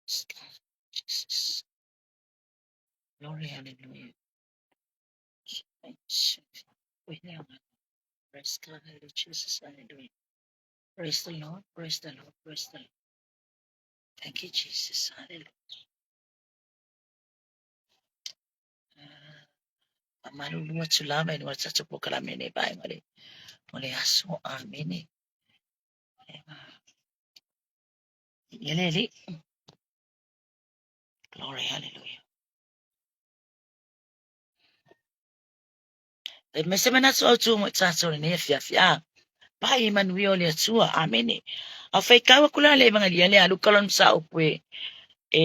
Praise God, Jesus. Glory, hallelujah. Praise God, hallelujah, Jesus, hallelujah. Praise the Lord, praise the Lord, praise the Lord. Thank you, Jesus, hallelujah. Famalulu atu lava i le tatou polokalame i lenei vaega o le o le aso. Amene. Ia le Alii. Glory, hallelujah. E me se manatu autu mo i tātou lenei afiafi. A, pai manuia o le Atua. Amene. A whaikau aku la le evangelia le a Luka lona mataupu e, e,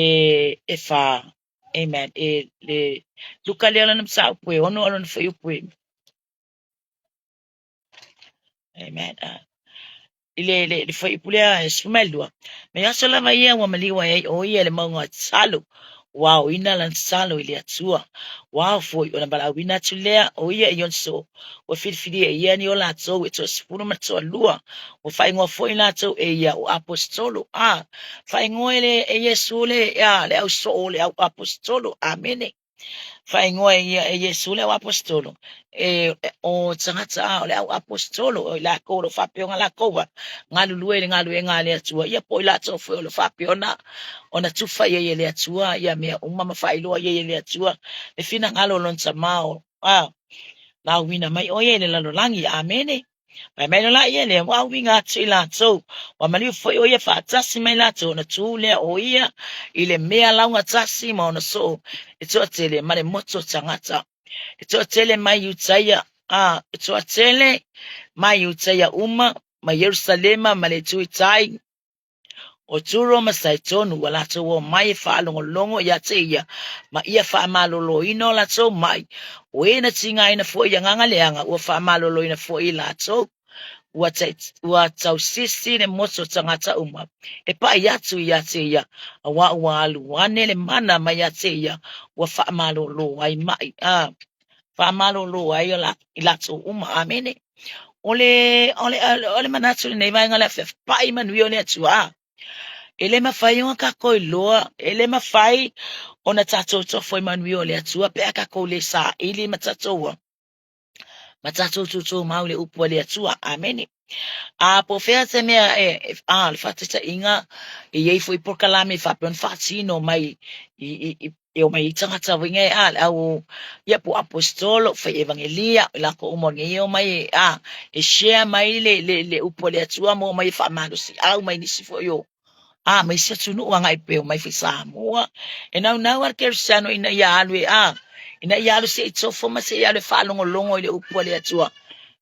e whā. Amen. E le Luka lea lona mataupu e ono a lona fuaiupu e. Amen. Uh, i le, le, le fuaiupu lea e 12. Mai aso lava ia ua maliu ai ai ʻo ia i le mauga o tatalo, ua aoina lana tatalo i le Atua. Ua ao foi ona valaauina atu lea ʻo ia i ona soo, ua filifilia e ia ni o latou e toasefulu ma le toalua, ua faaigoa foi latou e ia o aposetolo. A, faaigoa e le e Iesu le, a, le au soo o le au aposetolo. Amene. Faaigoa e ia e Iesu le au aposetolo, e, o tagata a o le au aposetolo, o i lakou o lo o faapea ona lakou a galulue i le galuega a le Atua, ia po o i latou foi o lo o faapea ona ona tufa i ai e le Atua ia mea uma ma faailoa i ai e le Atua le finagalo o lona Tama o a na auina mai ʻo ia i le lalolagi. Amene. Fai mai loa ia lea, ua auiga atu i latou, ua maliu foi ʻo ia faatasi ma i latou, ona tu lea ʻo ia i le mea laugatasi ma ona soo e toatele ma le motu o tagata. E toatele mai Iutaia, a, e toatele mai Iutaia uma, ma Ierusalema ma le itu i tai, O Turo ma Saitonu ua latou omai e faalogologo iā te ia ma ia faamaloloina o latou maʻi, o e na tigaina foi i agaga leaga ua faamaloloina foi i latou. Ua, ua tausisi le motu o tagata uma e paʻi atu iā te ia, auā ua alu ane le mana mai iā te ia ua faamalolo ai maʻi, a faamalolo ai i latou uma. Amene. O le, o le, o le manatu i lenei vaega o le afiafi, pai manuia o le Atua. A, e le mafai ona kākou iloa, e le mafai ona tātou tofo i manuia o le Atua pe a kākou le saili ma tātou ma tātou tūtūmau i le upu a le Atua. Amene. A po o fea se mea e, e a, le faataitaiga, e i ai foi polokalame e faapea ona faatino mai i, i, i e omai ai tagata uiga e a le au ia po o aposetolo, fai evangelia, i lakou uma o lenei e omai e a e share mai le, le, le upu a le Atua ma omai e faamalosiau mai nisi foi o a ma isi atunuu agai pea omai foi Samoa. E naunau lava le kerisiano ina ia alu e a ina ia alu se i tofo ma se i alu e faalogologo i le upu a le Atua.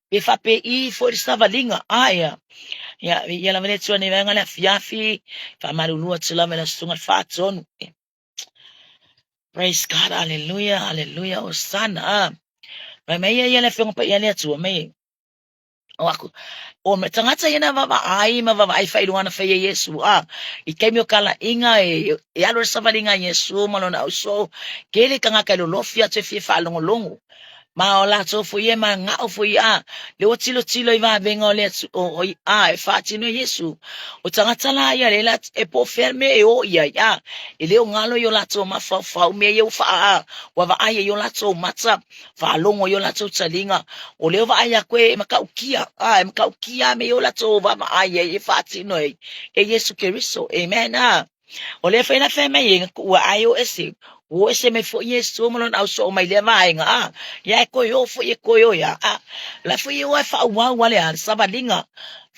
Pe faapei foi le savaliga, a ia, ia, ia lava le Atua nei vaega le afiafi, faamalulu atu lava i le Susuga i le Faatonu. Praise God, hallelujah, hallelujah, Hosanna. Ah. Mai mai ia le afioga paia le Atua mai. O aku, o me tagata ia na vaavaai ma vaavaai faailoga na faia e Iesu, a, i taimi o kalaiga e, e alu le savaliga a Iesu ma lona ausoo, tele tagata e lolofi atu e fia faalogologo. Ma o latou foi ia e manao foi a, lea ua tilotilo i vavega o le Atu, o, o, a, e faatino e Iesu. O tagata la ia lea la, e po o fea le mea e o i ai, a, e le o galo i o latou mafaufau mea ia ua faa, a, ua vaai ai i o latou mata, faalogo i o latou taliga. O lea ua vaai atu e matautia, a, e matautia mea ia o latou vaavaai ai e faatino ai e Iesu Keriso. Amen, a. O lea foi na fai mai ai, na tuua ai o ese, ua o ese mai foi Iesu ma lona ausoo mai lea vaega, a, ia e toe o foi e toe o ia, a, la foi e o e faaauau a le a, le savaliga,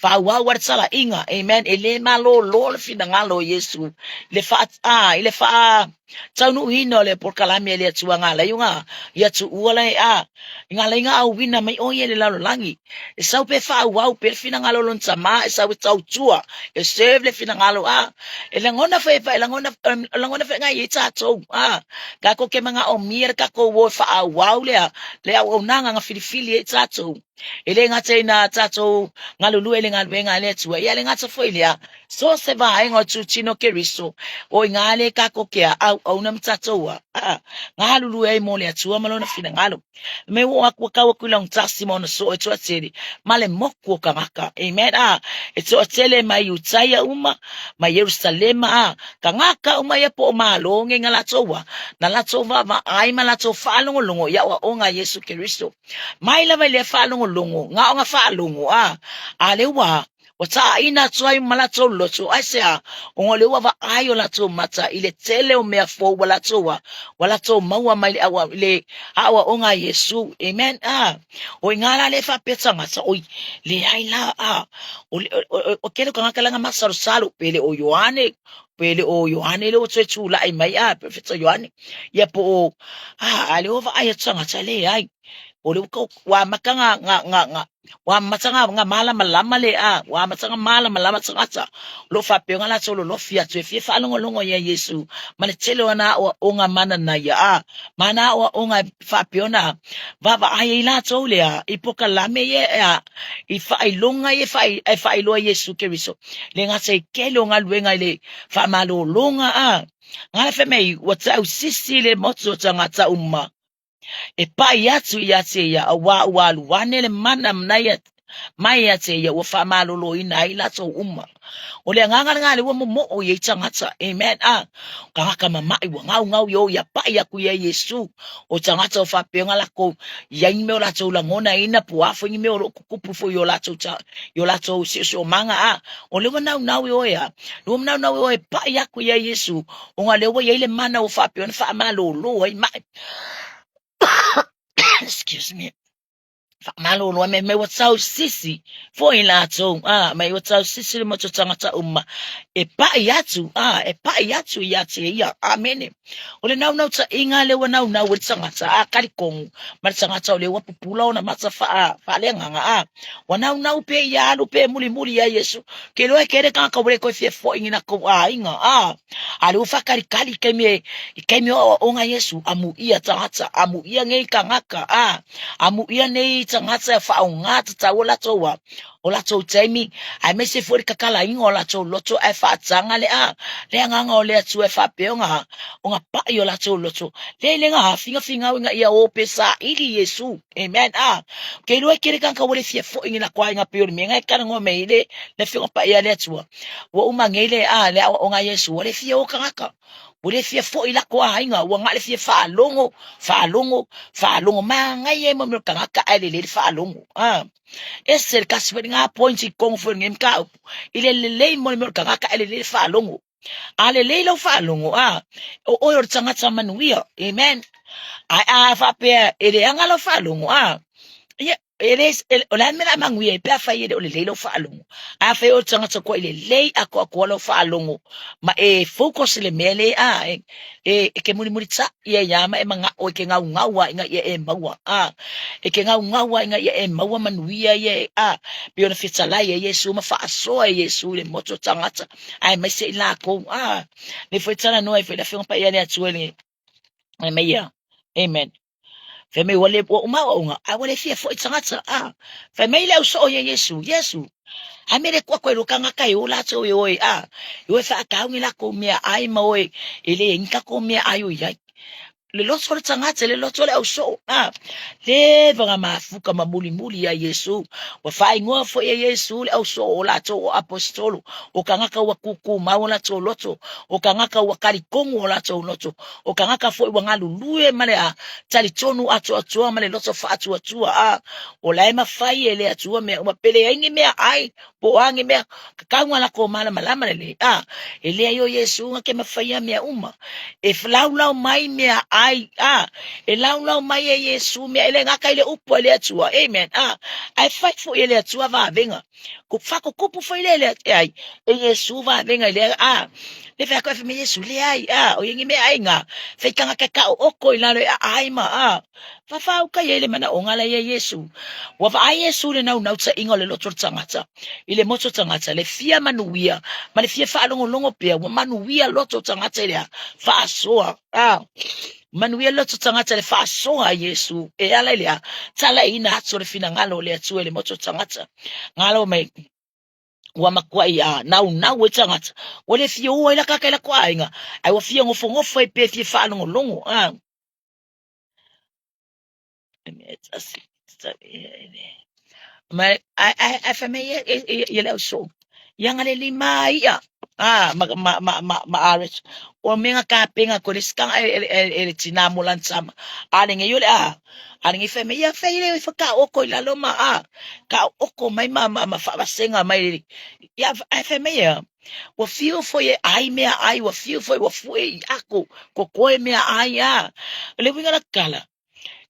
faaauau a le talaiga, amen, e le malōlō le finagalo o Iesu i le faa, a, i le faa, taunuuina o le polokalame a le Atua nga alai o nga ia tuua la e a, i nga alai nga auina mai o ia i le lalolagi. E sau pe faaauau pea le finagalo o lona tama, e sau e tautua, e serve le finagalo, a. E lagona foi, e lagona, e lagona foi ngai e tatou, a. Tatou ke mana'omia le tatou o e faaauau lea, le auaunaga na filifili ai tatou. E le gata ina tatou galulue i le galuega a le Atua, ia le gata foi lea, so o se vaega o tutino Keriso, o i ngā le kako ke a au auna ma tatou a, galulue ai mo le Atua ma lona finagalo. Me o aku kau aku long tasi ma ona so e toatele, ma le moku o kangaka. Amen. A, e toatele mai Utaia uma, mai Yerusalema a, kangaka uma ia po o malo nge nga latou a, na latou vaavaai ma latou faalogologo i aoaoga a Iesu Keriso. Mai lava i lea faalogologo, gaoga faalogo a, a le ua ua taʻaina atu ai ma latou loto, aisea? Ona o lea ua vaai o latou mata i le tele o mea fou ua latou a, ua latou maua mai le aua, le aoaoga a Iesu. Amen. A, o i ngā la le faapea tagata, oi, leai la, a, o, o, o, o kele o kangaka langa masalosalo, pele o Ioane, pele o Ioane le ua toe tulaʻi mai, a, Profeta Ioane, ia po o, a, a le ua vaai atu tagata, leai, o le ua, ua amata ngā, ngā, ngā, ngā, ua amata ngā, ngā malamalama le, a, ua amata ngā malamalama tagata, o lo o faapea ona latou lolofi atu e fia faalogologo ia Iesu, ma le tele o ana aoaoga mana na ia, a, ma ana aoaoga e faapea ona vaavaai ai latou lea i pokalame ia, a, i faailoga ia e faailoa Iesu Keriso, le gata i tele o galuega i le faamalologa, a, ngā le mei ua tausisi le motu o tagata uma e pai atu ia te ia, auā ua alu ane le mana mai ia te ia ua faamaloloina ai latou uma. O le agaga lena lea ua momoo i ai tagata. Amen. A, tagata mamaʻi ua gaugau i o ia pai aku ia Iesu. O tagata o faapea ona lakou i ai ni mea o latou lagona ina po o a foi ni mea o lo o tutupu foi i o latou i o latou siosiomaga. A, o lea ua naunau i oe a, lea ua naunau i oe e pai aku ia Iesu, ona lea ua i ai le mana ua faapea ona faamalolo ai maʻi. Excuse me. Faamalolo ai mai ua tausisi foi latou, a, mai ua tausisi le motu tagata uma e pai atu, a, e pai atu ia te ia. Amene. O le naunautaiga lea ua naunau ai le tagata, a, kalikogu ma le tagata o lea ua pupula ona mata faa, faaleagaga, a, ua naunau pea ia alu pea e mulimuli ia Iesu. Ke iloa e kele tagata ua le toe fia foi i latou aiga, a, a lea ua faakalikali i taimi e, i taimi o aoaoga a Iesu, amuia tagata, amuia nei tagata, a, amuia nei tagata e faaaoga tatau o latou a, o latou taimi, aemaise foi le tatalaina o latou loto ae faataga le a, le agaga o le Atua e faapea ona, ona pai o latou loto. Le le ga finafingau ina ia o pe saili Iesu. Amen. A, ke iloa e kele tagata ua le fia foi ni lakou aiga pei o le mea na e talanoa mai ai le, le Afioga Paia a le Atua. Ua uma nei le a, le aoaoga a Iesu, ua le fia o tagata. Ua le fia foi lakou aiga, ua na o le fia faalogo, faalogo, faalogo. Manaia e mo mea o le tagata ae lelei le faalogo. A, ese le kasi foi lena point i totonu foi o lenei mataupu, i le lelei mo le mea o le tagata ae lelei le faalogo. A lelei lau faalogo, a, o oe o le tagata manuia. Amen. Ae a faapea e leaga lau faalogo, a, ia, e le, e, o le a le mea o le a manuia ai pe afai e le o lelei lau faalogo. A fai o le tagata kua i lelei atoatoa lau faalogo ma e focus i le mea le, a, e, e, e ke mulimulitaʻi ai lava ma e manaʻo e ke gaugau a ina ia e maua, a, e ke gaugau a ina ia e maua manuia ia e, a, pei ona fetalai ai Iesu ma faasoa e Iesu i le motu o tagata, aemaise i lakou, a, le foi talanoa ai foi le Afioga Paia a le Atua i le, le mea ia. Amen. Fai mai ua le ua uma aoaoga, a ua le fia foi tagata, a. Fai mai le ausoo ia Iesu, Iesu, a me le kua koe lo kangaka e o latou e oe, a, e oe whaakau ni lakou mea ai ma oe, e le ni kako mea ai o iai. Le loto le tagata, le loto le ausoo, a, le vanga mafuka ma mulimuli ia Iesu. Ua faaigoa foi e Iesu le ausoo o latou o apostolo, o kangaka ua kukumau o latou loto, o kangaka ua kalikogu o latou loto, o kangaka foi ua galulue ma le a talitonu atoatoa ma le loto faatuatua, a o la e mafai e le Atua mea uma, pe leai ni mea ai, po o a ni mea, tatau ona latou malamalama lelei, a e leai o Iesu na ke mafaia mea uma, e laulau mai mea ai, a e laulau mai e Iesu mea, e le gata i le upu a le Atua, amen, a ae fai foi e le Atua vavega, Ko whakokupu foi le le e ai, e Iesu vavega i le a, le whea koe whai me Iesu, leai, a, o ia ni mea ai ngā, whai tangata ka o oko i lalo e a ai ma, a. Fafau ka ia i le manaoga la ia Iesu. Ua vaai Iesu i le naunautaiga o le loto o le tagata, i le moto tagata, le fia manuia ma le fia faalogologo pea, ua manuia loto o tagata i le faasoa. Ah, manuia loto tagata i le faasoa a Iesu e ala i le a talaiina atu o le finagalo o le Atua i le moto tagata. Galo mai ua matuai a naunau ai tagata, ua le fia o ai la kaka i la aiga, ai ua fia gofogofo ai pe fia faalogologo. Ah. Ma ai fai mai ia le ausoo, ia ga le lima ia a ma ma ma ma ma aret o me nga kapenga ko le skanga e le tina mo lan sama a le ngai o le a a le ngai fai mai ia fai le fa ka oko i lalo ma a ka oko mai ma ma ma faavasenga mai ia ai fai mai ia ua fiu foi e ai mea ai ua fiu foi ua fue i ako ko koe mea ai a le uiga la kala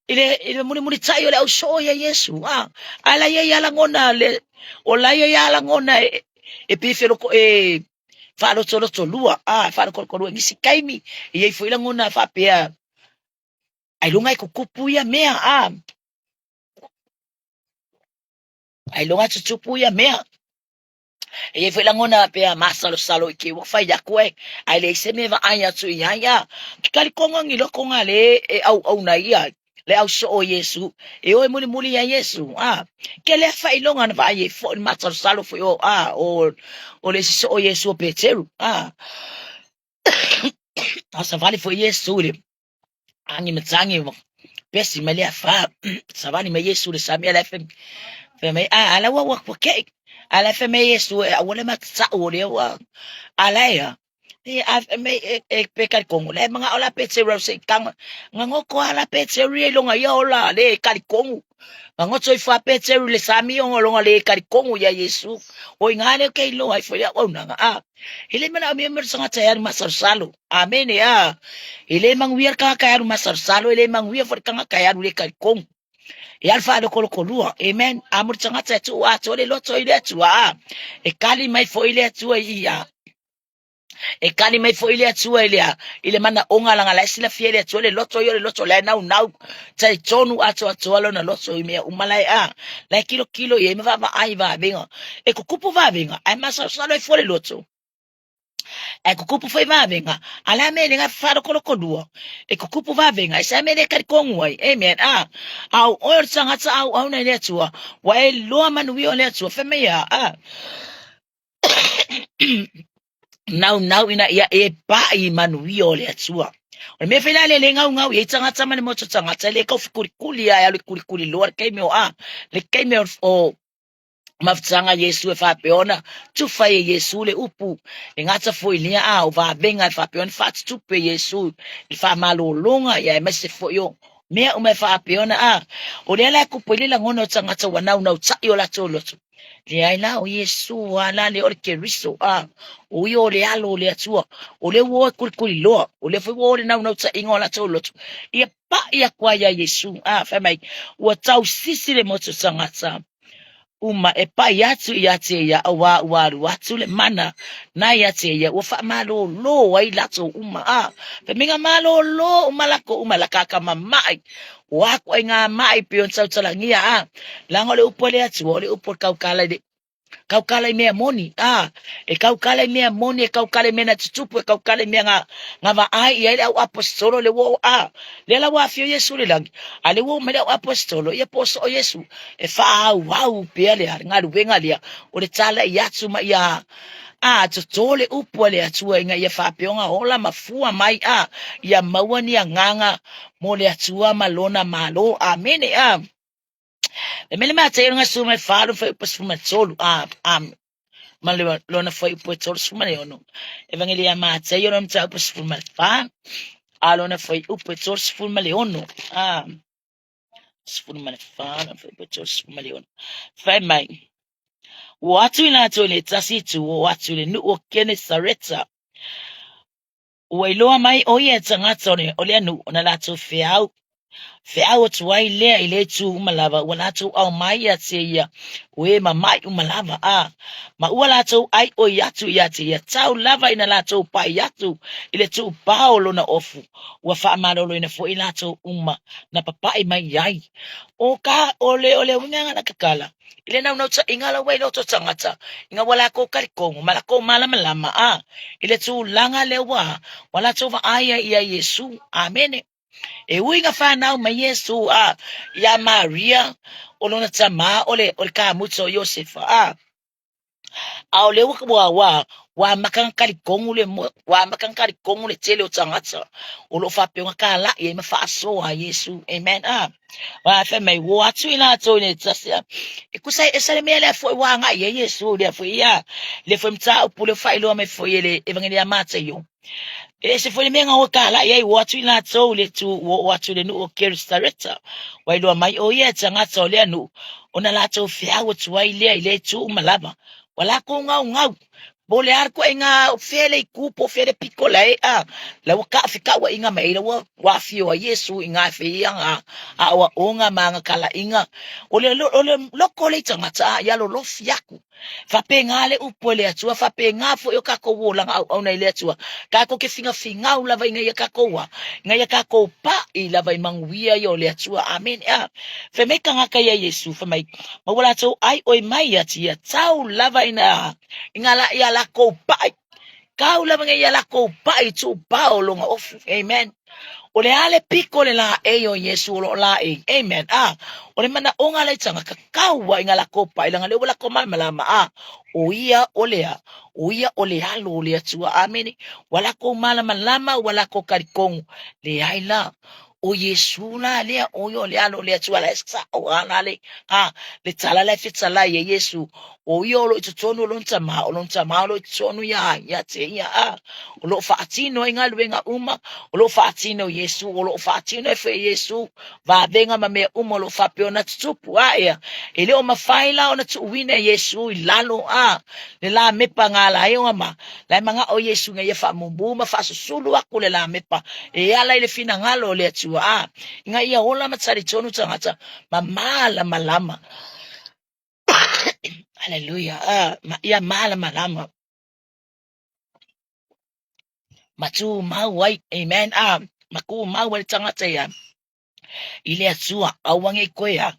i le mulimulitai o le ausoo ia Iesu a a la ia ia lagona le o la ia ia lagona e pe feloko e faalotoloto lua a faalokoloto lua nisi taimi e i ai foi lagona faapea ailoga e tutupu ia mea a ailoga e tutupu ia mea. E iai foi lagona pea masalosalo i ke ua fai aku ai, ae leai se mea e vaai atu i ai a. Ke talikonga ni loko nga le e auauna ia, le ausoo o Iesu, e o e mulimuli ia Iesu, a. Ke lea faailoga na vaai ai foi le masalosalo foi o, a, o le isi soo o Iesu o Peteru, a. A savali foi Iesu i le agi matagi pesi mai le afa savali mai Iesu le sami ala fai fai mai a ala ua ua ua kei ala fai mai Iesu e aua le matatau o lea ua ala ia e a fai mai e pe kali kongo le manga ola pe te rau se kanga ngangoko ala pe te ri longa ia ola le kali kongo Nga ngoto i fa Peteru le sami o longa le kali kongo ia Iesu. O i ngā leo kei loa i fo ia au nanga a. Hele mana o mea mea sangata e aru masalosalo. Amene a. Hele manguia ka ka aru masalosalo, hele manguia fo kanga ka aru le kali kongo. E alu whaalokoloko lua. Amen. A muri tangata e tuu atoa le loto i le Atua. A. E kali mai fo i le Atua i ia. E kali mai foi le Atua i le i le manaoga laga la e silafia e le Atua le loto ia o le loto la e naunau talitonu atoatoa lona loto i mea uma la e a la e kilokilo i ai ma vaavaai i vavega e kukupu vavega ae masalosalo ai fua le loto ae kukupu foi vavega a le a mea e le faalokoloko lua e kukupu vavega e se a mea e le talitonu ai amen a a o oe o le tagata auauna i le Atua ua e iloa manuia o le Atua fai mai a a naunau ina ia e pai i manuia o le Atua. O le mea foi la le le gaugau i ai tagata ma le moto tagata, e le tau fekulikuli a e alu i kulikuli loa le taimi o a, le taimi o mafutaga a Iesu e faapea ona tufa ai e Iesu le upu, e gata foi lea a o vavega e faapea ona faatutupe e Iesu i le faamalologa ia aemaise foi o mea uma e faapea ona a. O lea la e kupu ai le lagona o tagata ua naunautai o latou loto. Leai la, o Iesu a la le o le Keriso a, o ia o le alo o le Atua, o lea ua o e kulikuli loa, o lea foi ua o le naunautaiga o latou loto, ia pai aku ai ia Iesu, a, fai mai, ua tausisi le motu tagata uma e pai atu ia te ia, auā ua alu atu le mana na ia te ia, ua faamalōlō ai latou uma, a, fai mai, nga malōlō uma lakou uma, la kakamamaʻi, O aku ai ngā mai pei ona tautalagia, a, leaga o le upu a le Atua, o le upu o le kaukala i le kaukala i mea moni, a, e kaukala i mea moni, e kaukala i mea na tutupu, e kaukala i mea nga, nga vaai i ai le au aposetolo, le ua o, a, lea la ua afio Iesu i le lagi, a le ua o mai le au aposetolo, ia po soo Iesu, e faaauau pea le galuega lea, o le talai atu ma ia, A, totō le upu a le Atua ina ia faapea ona ola ma fua mai, a, ia maua ni agaga mo le Atua ma Lona Malo. Amene. A. Le mele matai o nga suma e wharu whai upa suma tolu. A, a, ma le lona whai upa e tolu suma le ono. Evangelia matai o lona ta upa suma le wha. A lona whai upa e tolu suma le ono. A, suma le wha, lona whai upa e tolu suma le ono. Whai mai. Ua atu i latou i le tasi itu o atu i le nuu o Kenesareta. Ua iloa mai o ia e tagata o le, o lea nuu ona latou feau. Feau atu ai lea i le itu uma lava ua latou aumai ia te ia o e mama'i uma lava, a ma ua latou ʻaiʻoi atu ia te ia, tau lava ina latou paʻi atu i le tuupao o lona ofu, ua faamaloloina foi latou uma na papaʻi mai i ai. ʻO ka o le o le uiga na kakala i le naunautaiga la ua i loto tagata ina ua lakou talitonu ma lakou malamalama a i le tulaga lea ua ua latou vaai ai ia Iesu. Amene. E ui ina fanau mai Iesu a iā Maria o lona tamā o le o le kamuta o Iosefa a a o lea ua ua ua amata ona talitonu le ua amata ona talitonu le tele o tagata o lo o faapea ona talai ai ma faasoa Iesu. Amen. A Wa fai mai ua o atu i latou i le tasi a e kusa e ese le mea lea foi ua agai ai Iesu lea foi ia lea foi mataupu lea faailoa mai foi e le Evagelia a Mataio. E ese foi le mea na o talai ai, ua o atu i latou i le tu, ua oo atu i le nuu o Keresareta, ua iloa mai o ia e tagata o lea nuu, ona latou feau atu ai lea i lea itu uma lava. Ua latou gaugau, po o le a le ituaiga fea le itu po o fea le pito la e a, la ua ka fekauaiga mai ai, la ua ua afio ai Iesu i ina e fai ai ana aoaoga ma ana talaiga. O le o le loko o le tagata a ia lolofi aku. Faapena le upu e le Atua, faapena foi o tatou olaga auauna i le Atua. Tatou te figafigau lava ina ia tatou a, ina ia tatou paʻi lava i manuia ia o le Atua. Amene. A, fai mai tagata ia Iesu, fai mai, ma ua latou ʻaiʻoi mai ia te ia, tau lava ina, ina la, ia lakou paʻi. Tau lava ina ia lakou paʻi i tuupao lona ofu. Amen. O le a le piko o le laei o Iesu o lo o laei. Amen. A, o le manaʻoga la i tagata, kau a ina lakou paʻi, leaga lea ua lakou malamalama, a, o ia o le a, o ia o le alo o le Atua. Amene. Ua lakou malamalama, ua lakou talitonu. Leai la, o Iesu la lea, o ia o le alo o le Atua, la e sao a la le, a, le tala la e fetalai e Iesu, o ia o lo o i totonu o lona Tama, o lona Tama o lo o i totonu ia ia te ia, a, o lo o faatino ai galuega uma, o lo o faatino Iesu, o lo o faatino ai foi e Iesu vavega ma mea uma o lo o faapea ona tutupu, a ea, e le o mafai la ona tuuina e Iesu i lalo, a, le lamepa na ala ai ona ma, la e manaʻo Iesu ina ia faamumu ma faasusulu aku le lamepa e ala i le finagalo o le Atua, a, ina ia ola ma talitonu tagata ma malamalama. Haleluia. Ah, ma, ia malamalama. Ma tumau ai. Amen. Ah, ma tumau ai le tagata ia. I le Atua, aua nei koe a.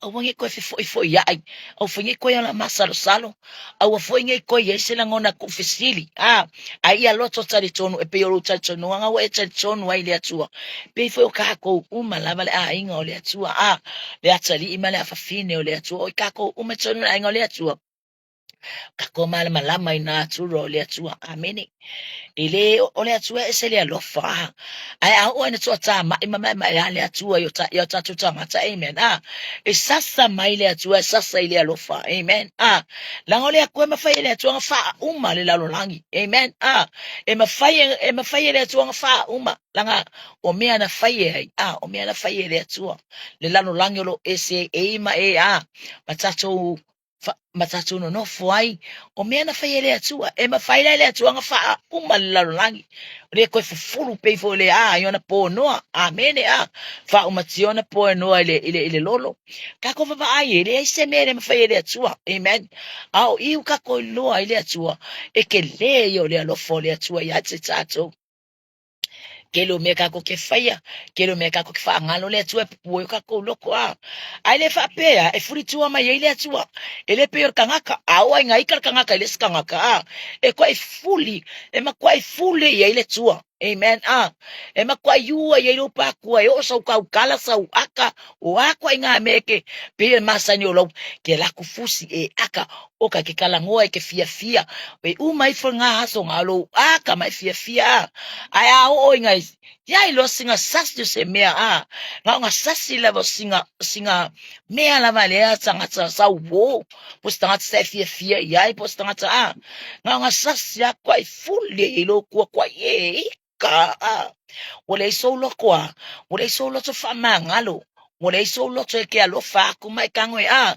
Aua nei koe fefoifoiaʻi. Aua foi nei koe ola masalosalo. Aua foi nei koe i ai se lagona kuufesili. Ah, a ia loto talitonu e pei o lou talitonuga ua e talitonu ai i le Atua. Pei foi o kākou uma lava le aiga o le Atua, a, le atalii ma le afafine o le Atua, o i kākou uma i totonu o le aiga o le Atua. Kākou malamalama i nā atura o le Atua. Amene. E le o le Atua e ese le alofa, a. Ae a oo ina toatamaʻi ma maemaea le Atua i o ta, i o tatou tagata, amen, a. E sasa mai le Atua, e sasa i le alofa, amen, a. Leaga o le Atua e mafai e le Atua ona faauma le lalolagi, amen, a. E mafai e mafai e le Atua ona faauma, leaga o mea na fai e ai, a, o mea na fai e le Atua, le lalolagi o lo o ese ai e ma e a, ma tatou ma tatou nonofo ai, o mea na fai e le Atua, e mafai la e le Atua ona faauma le lalolagi, o le koe fufulu pei foi le a i ona po noa, amene a, faaumatia ona po e noa i le, i le, i le lolo. Kako vaavaai e leai se mea e le mafai e le Atua, amen. A o i u kako iloa i le Atua, e kelē ia o le alofa o le Atua ia te tatou. Tele o mea kakou ke faia, tele o mea kakou ke faagalo le Atua e pupū ai o kakou loko a. A e le faapea e fulitua mai ai le Atua, e le pei o le kanaka, a oo ai ina ika le kanaka i le isi kanaka a, e kuaʻi fuli, e makuaʻi fuli i ai le Atua. Amen. A, e makuaʻi ua i ai lou pākua, e oo sau kaukala, sau aka, o a ituaiga mea e ke, pei e masani o lau, ke laku fusi e aka, o ka ke kalagoa e ke fiafia, e uma ifo ngā aso ngā lou aka ma e fiafia a. Ae a oo i ngai, ia iloa singa sasi o se mea a, na o nga sasi lava o singa, singa mea lava lea tagata sau uō, po o se tagata sa e fiafia i ai, po o se tagata a, na o nga sasi a kuaʻi fuli ai i lou kua kuaʻi e ika a. Ua leai sou loko a, ua leai sou loto faamagalo. Ua leai sou loto e ke alofa aku ma e kago e a.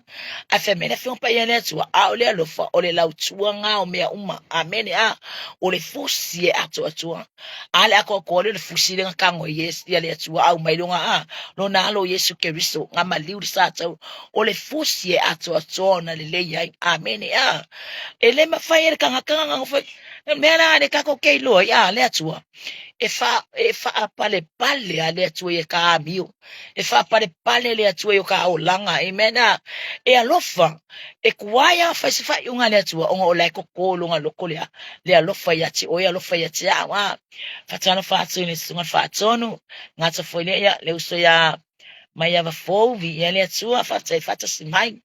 Ae fai mai le Afioga Paia a le Atua, ʻaʻole alofa, o le lautuaga o mea uma. Amene a. O le fusi e atoatoa. A le atoatoa lea o le fusi lea na kago e ia le Atua au mai lona a, lona alo Iesu Keriso, na maliu le sa tau. O le fusi e atoatoa ona lelei ai. Amene a. E le mafai e le tagata na nofo mea la le tatou ke iloa ai a le Atua. E fa e faapalepale a le Atua i ka amio. E faapalepale le Atua i o ka olaga. Amen. A. E alofa. E kuai a fai se faaiuga a le Atua ona o la e koko lona loko lea. Le alofa ia te oe, alofa ia te au. A. Faatalofa atu i le susuga faatonu. Gata foi lea ia le uso ia Maiava fou, viia le Atua, faafetai faatasi mai.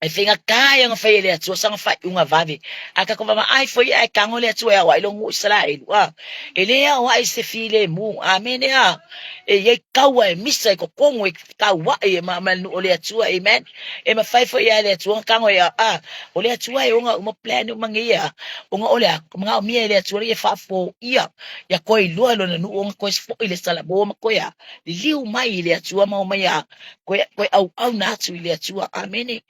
E faigata ia ona fai e le Atua sana faaiuga vave. A tatou vaavaai foi ae tago le Atua e aoai lona nuu Isaraelu, a e le aoai i se filemu. Amene a. E i ai taua e misa i totonu e tauai e ma le nuu o le Atua. Amen. E mafai foi ia le Atua ona tago e a. O le Atua e ona uma plan uma nei a. Ona o le a, manaomia e le Atua ia faafoia ia toe iloa e lona nuu ona toe foi le salamo ma toe a liliu mai i le Atua ma omai a koe koe auauna atu i le Atua. Amene.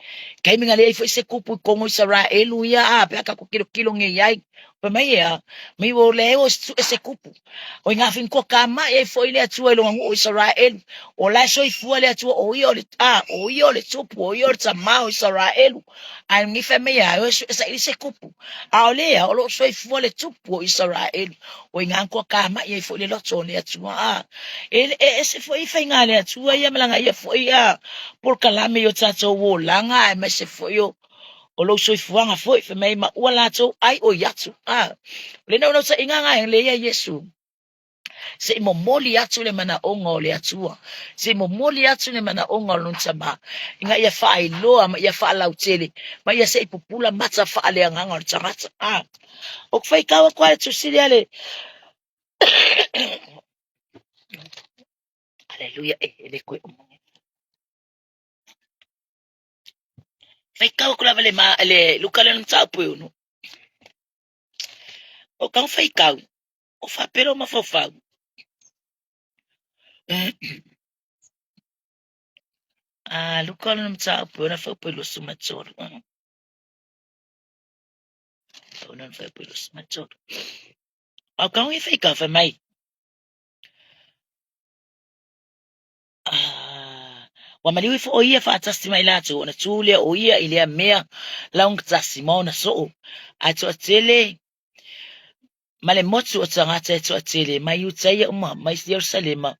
Taimi na leai foi se kupu i totonu o Isaraelu ia a pe a tatou tilotilo nei ai. Fai mai e a, mai ua leai o e se kupu. O i ngā whinkoa ka mai ai foi le Atua i longa nuu o Isaraelu. O la e soifua le Atua o ia o le a, o ia o le tupu, o ia o le tamā o Isaraelu. Ae ni fai mai a, o e saili se kupu. A o lea, o lo o soifua le tupu o Isaraelu. O i ngā koa ka mai ai foi le loto o le Atua. A, e, e ese foi i whainga le Atua ia malanga ia foi a polokalame i o tātou olaga aemaise foi o o lou soifuaga foi fai mai ma ua latou ai oi atu. A, o le naunautaiga lena e lea Iesu se i momoli atu le manaoga o le Atua, se i momoli atu le manaoga o lona Tama, ina ia faailoa ma ia faalautele, ma ia se i pupula mata faaleagaga o le tagata. A, o ku faitau atu lava le tusi lea le Aleluia, e, e le koe uma. Faitau atu lava le, ma, le Luka lea na mataupu e ono. O kau faitau, o faapea lou mafaufau. A Luka lona mataupu e ona fuaiupu e 23. Ona fuaiupu e 23. Au kau i faitau fai mai. Ah, ua maliu ifo ʻo ia faatasi ma i latou, ona tū lea o ia i lea mea laugatasia ma ona soo, a e toatele ma le motu o tagata e toatele mai Iutaia uma, mai Ierusalema,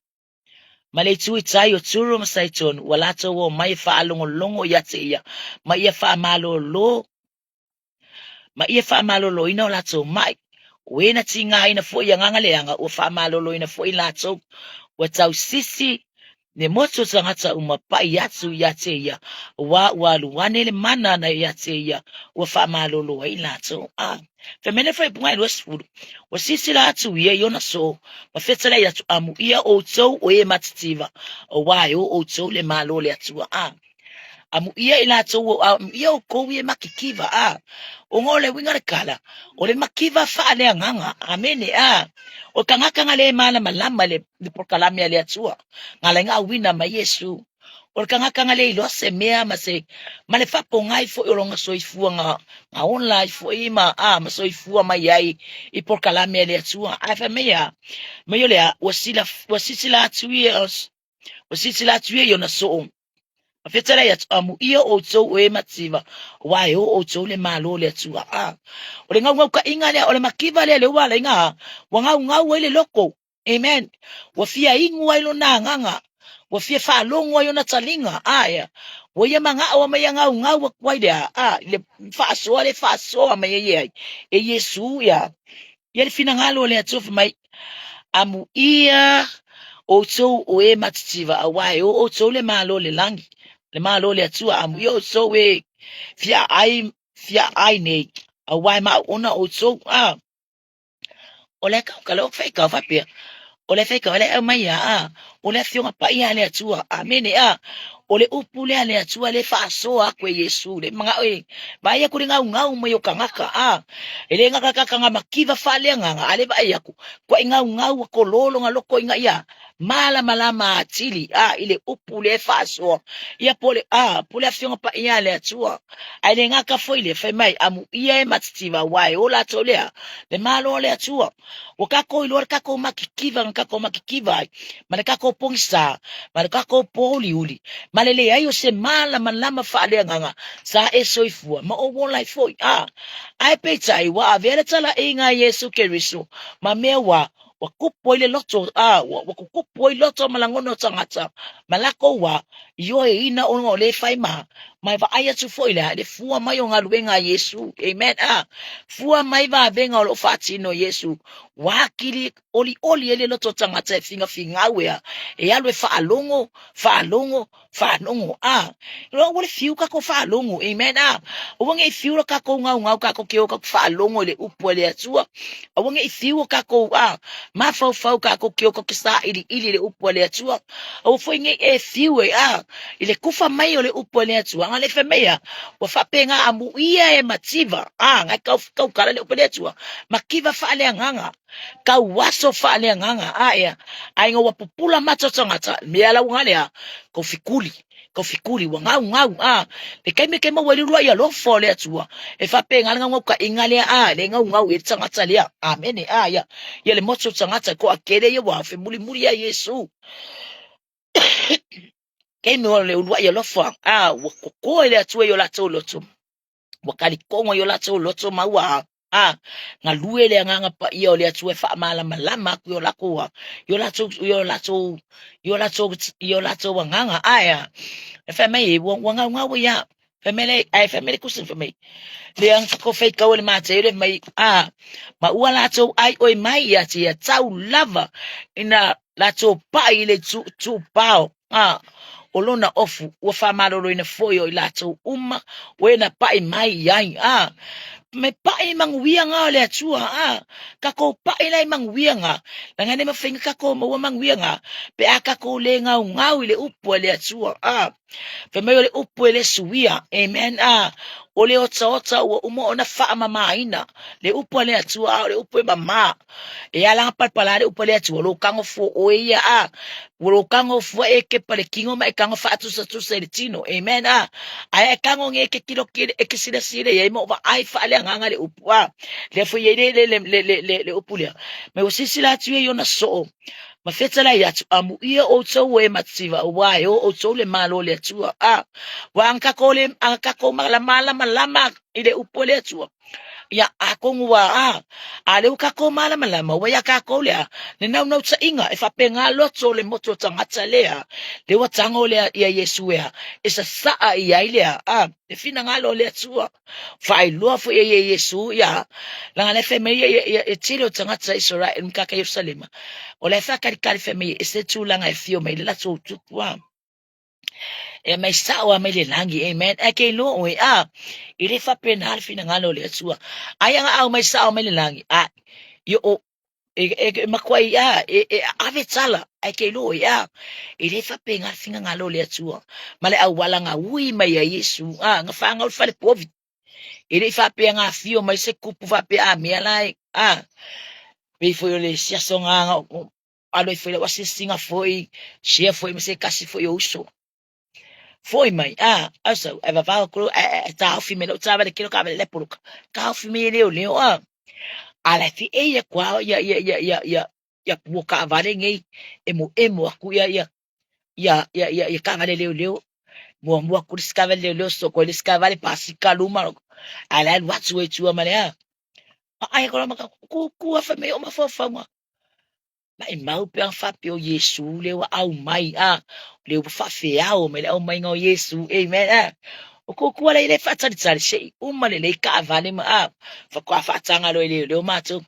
ma le itu i tai o Turo ma Saitonu, ua latou omai e faalogologo ia te ia, ma ia faamalolo ma ia faamaloloina o latou maʻi. O e na tigaina foi i agaga leaga, ua faamaloloina foi i latou. Ua tausisi le motu o tagata uma paʻi atu ia te ia, auā ua alu ane le mana ana ia te ia, ua faamalolo ai i latou. A fai mai le fuaiupu e 20, ua silasila atu ia i ona soo, ma fetalai atu, Amuia ʻoutou o e matitiva, auā e o ʻoutou le Malo o le Atua. A Amuia i latou o amuia ʻoukou e makikiva, a ona o le uiga o le tala, o le makiva faaleagaga. Amene. A o le tagata na le malamalama i le polokalame a le Atua, na ala ai ona auina mai Iesu. O le tagata na le iloa se mea ma se ma le faapogai foi o lona soifua na na ola ai foi ma a ma soifua mai ai i polokalame a le Atua. Ae fai mai a mai o le a ua sila ua silasila atu ia Ua silasila atu ia i ona soo, ma fetalai atu, Amuia ʻoutou o e mativa, auā e o ʻoutou le Malo o le Atua. A, o le gaugaukaʻiga lea, o le mativa lea, lea ua ala ai na, ua gaugau ai le loko. Amen. Ua fia inu ai lona agaga. Ua fia faalogo ai ona taliga. A, ea. Ua ia manaʻo ma ia gaugau aku ai lea, a, i le faasoa le faasoa mai ai e ai, e Iesū ia, ia le finagalo o le Atua fai mai, Amuia ʻoutou o e matitiva, auā e o ʻoutou le Malo o le lagi, le Malo o le Atua. Amuia ʻoutou e fiaʻai, fiaʻai nei, auā e maʻoʻona ʻoutou. A, o le kaukala o faikau faapea, o le faikau le aumai ia, a, o le Afioga Paia a le Atua. Amene. A, O le upu lea a le Atua lea e faasoa aku e Iesu, le manao e vaai aku i le gaugau mai o kagaka, a e le gakakaka nga makiva faaleagaga, a le vaai aku, kuai gaugau ua kololo nga loko ina ia malamalama atili, a i le upu lea e faasoa, ia po le, a, po le Afioga Paia a le Atua. Ae le gata foi lea, fai mai, amuia e matitiva, aua e o latou lea, le Malo o le Atua. Ua tatou iloa le tatou matitiva na tatou matitiva ai, ma le tatou pogisa, ma le tatou pōuliuli, ma le leai o se malamalama faaleagaga sa e soifua ma ou ola ai foi. A, ae peitai ua avea le talaiga a Iesu Keriso ma mea ua ua tupu ai le loto, a, ua, ua tutupu ai loto ma lagona o tagata, ma latou ua ioeina ona o lea e fai ma, ma e vaai atu foi lea, le fua mai o galuega a Iesu. Amen. A, fua mai vavega o lo o faatino Iesu, ua atili olioli ai le loto o tagata e figafigau ea, e alu e faalogo, faalogo, faalogo. A, loa ua le fiu kakou faalogo. Amen. A, aua nei fiu lo kakou gaugau kakou ke o kakou faalogo i le upu a le Atua. Aua nei fiu o kakou a, mafaufau kakou ke o kakou sailiili i le upu a le Atua. Aua foi nei e fiu e a, i le kufa mai o le upu a le Atua. Nga le fai mai a, ua faapena amuia e mativa. A, ngai kau, kau kala le upu a le Atua. Mativa faaleagaga. Tauaso faaleagaga a ea ai ua pupula mata o tagata mea la ua lea ko fikuli ko fikuli ua gau gau a le kaimi ke maua i le uluai alofa o le Atua e faapena le gaugau kaiga lea a le gaugau i le tagata lea amene a ia ia le motu o tagata ko akele ia ua femulimuli ia Iesu kaimi o le uluai alofa a ua kokoa i le Atua i o latou loto ua talitono i o latou loto ma ua a galue le agaga paia o le Atua e faamalamalama aku i o latou i o latou i o latou i o latou i o latou agaga ae a e fai mai ua ua gaugau ia fai mai le ae fai mai le kusi fai mai le ang ko fai kau le mate le mai a ma ua latou ai oi mai ia te ia tau lava ina latou pai i le tu tu pao a o lona ofu ua faamaloloina foi o i latou uma o e na paʻi mai i ai a me paʻi manuia nga o le Atua a kakou paʻi la i manuia nga laga ne mafai na kakou maua manuia nga pe a kakou le gaugau i le upu a le Atua a fai mai o le upu e le suia amen a o le otaota ua uma ona faamamaina le upu a le Atua a o le upu e mamā E ala nga palapala le upu a le Atua, lo kago fua oe ia a. Ua lo kago fua e kepa le kino ma e kago faatusatusa i le tino. Amen a. Ae e kago nge ke kilo kile e ke sila sila ia i mo vaai faaleagaga le upu a. Lea foi ia le le le le le le upu lea. Me ua silasila atu ia i ona soo. Ma fetalai atu, amuia outou e mativa, aua e o outou le Malo o le Atua. A, ua aga kako le, aga kako malamalama i le upu a le Atua. Ia, atonu ua, a, a lea ua kakou malamalama, ua iā kakou lea, le naunautaiga e faapena loto o le motu o tagata lea, lea ua tago lea ia Iesu ea, e sasaa i ai lea, a, le finagalo o le Atua. Faailoa foi e ia Iesu, ia, laga lea fai mai ia, ia, ia, e tele o tagata Israel ma kaka Ierusalema, o la e faakalikali fai mai e se tulaga e fio mai le latou tupu, a. E mai sao a mai le lagi, amen. Ae ke iloa oe, a, i le faapena le finagalo o le Atua. Aia nga au mai sao mai le lagi, a, i o, e, e, e makuai, a, e, e ave tala, ae ke iloa oe, a, i le faapena le finagalo o le Atua. Ma le auala nga ui mai ai Iesu, a, nga whangau le fale povi. E le i faapea nga afio mai se kupu faapea a mea la e, a, pei foi o le isi aso nga, nga, Alu ai foi lau asiasiga foi, share foi ma se tasi foi o uso. Foi mai, a, au sau, ai vavao aku, ai taofi mai lau taavale kelo kaavale la e poloka. Taofi mai e leoleo, a. A la e feʻei aku a ia, ia, ia, ia, ia, ia pua kaavale nei, emoemo aku ia, ia, ia, ia, ia, ia kaavale leoleo. Muamua aku le isi kaavale leoleo, soko ai le isi kaavale, pasika luma, a la e alu atu ai i tua ma le a. Vaai aku la ma ka kukū a fai mai o mafaufauga. Maʻimau pe ana faapea o Iesū lea ua ʻau mai, a, lea ua faafeao mai le ʻaumaiga o Iesū, amen, a. O kōkua la i le faatalitali se i uma lelei kaʻawale ma, a, faatoa faataga loa e leoleo matou.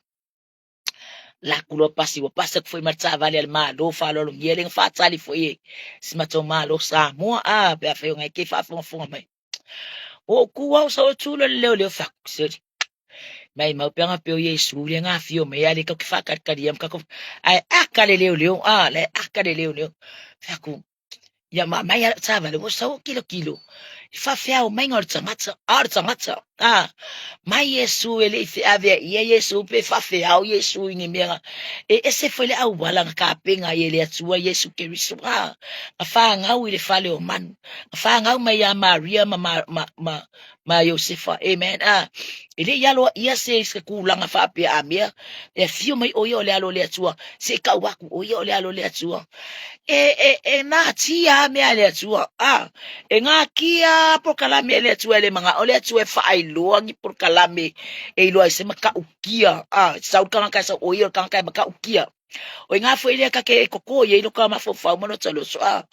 Laku loa pasi, ua pasi aku foi ma le taavale a le Malo, faaaloalogia lea na faatali foi e si matou Malo Samoa, a, pe afai o na e ke faafogafoga mai. Ua ou kū au sa o tū loa le leoleo faku, seli. Maʻimau pe ana faapea o Iesu lea na afio mai a le kakou te faakalikali ia ma kakou ae aka le leoleo a la e aka le leoleo. Fai atu, Ia ma mai ala taavale ua sau kilokilo i faafeao maiga o le tagata, a o le tagata, a mai Iesu e le i feavea ia Iesu pe faafeao Iesu i ni mea e ese foi le auala na kapena ai e le Atua Iesu Keriso, a na fanau i le fale o manu, na fanau mai ia Maria ma, ma, ma, ma, ma Iosefa, amen, a e le i aloaia se se tulaga faapea a mea e afio mai ʻo ia o le alo o le Atua, se i kau aku ʻo ia o le alo o le Atua. E, e, e natia a mea a le Atua, a e natia polokalame a le Atua e le manaʻo le Atua e faailoa ni polokalame e iloa ai se matautia, a sau le tagata e sau ʻo ia o le tagata e matautia. O i ngā foi lea ka ke e koko i ai lo ka mafaufau ma lo taloso, a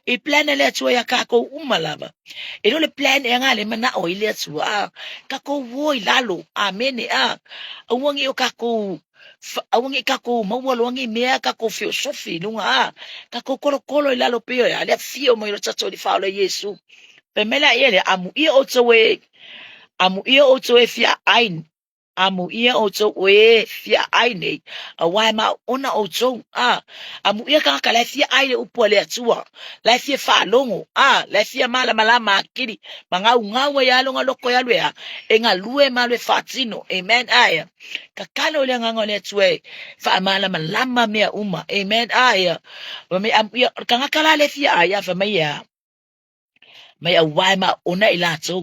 i plan a le Atua iā kākou uma lava. E le o le plan ea ngā le manaʻo i le Atua, a kākou o i lalo, amene, a aua ne i o kākou aua ne i kākou maua loa ni mea kākou feosofi i luga, a kākou kolokolo i lalo pei o le a le afio mai o le tatou Alii Faaola Iesu. Fai mai la ia lea, amuia ʻoutou e, amuia ʻoutou e fia ʻai, Amuia ʻoutou o e fia ʻai nei, auā e maoʻona ʻoutou, a amuia kānaka la e fia ʻai le upu a le Atua, la e fia faalogo, a la e fia malamalama akili, ma gaugau ai a lona loko e alu e a, e galue ma alu e faatino. Amen. Aea. Tatalo i le Agaga o le Atua e faamalamalama mea uma. Amen. Aea. Fai mai, amuia, o le kanaka la le fia ʻai, a fai mai e a? Mai auā e maona i latou.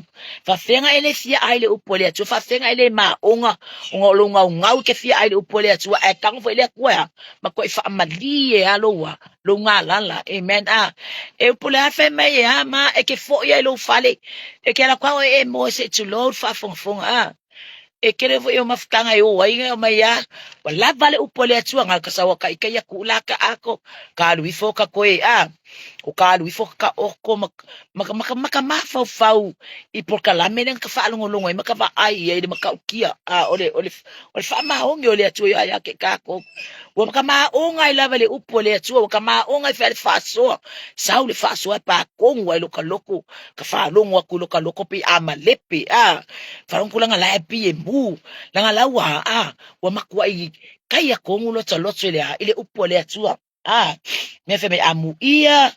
Faafeaga e le fia ai le upu a le Atua, faafeaga e le maonga ona o lou gaugau i ke fia ai le upu a le Atua, ae tago foi le Atua e a, matuai faamalie a lou a, lou galala. Amen. A, e upu le a fai mai e a ma, e ke foi ai lou fale, e ke ala aku a oe e moe se i tulou le faafogafoga a. E kele foi o mafutaga e o ai o mai a, ua lava le upu a le Atua nga ka saua ka ika ia ku la ka ako, ka alu ifo ka koe a, o ka alu ifo ka oko ma, ma, ma, ma ka mafaufau i polokalame lea ka faalogologo ai ma ka vaai i ai le matautia a o le, o le, o le faamaoni o le Atua ia ia ke kākou. Ua makamaonga ai lava le upu a le Atua, ua kamaonga ai fai le faasoa, sau le faasoa e pākonu ai lo ka loko, ka faalogo aku i lo ka loko pei a malepe, a faalogo aku langa la e pi e mū, langa la ua, a ua makuaʻi kai a kogu lo ta loto i le a, i le upu a le Atua. A, mea fai mai, amuia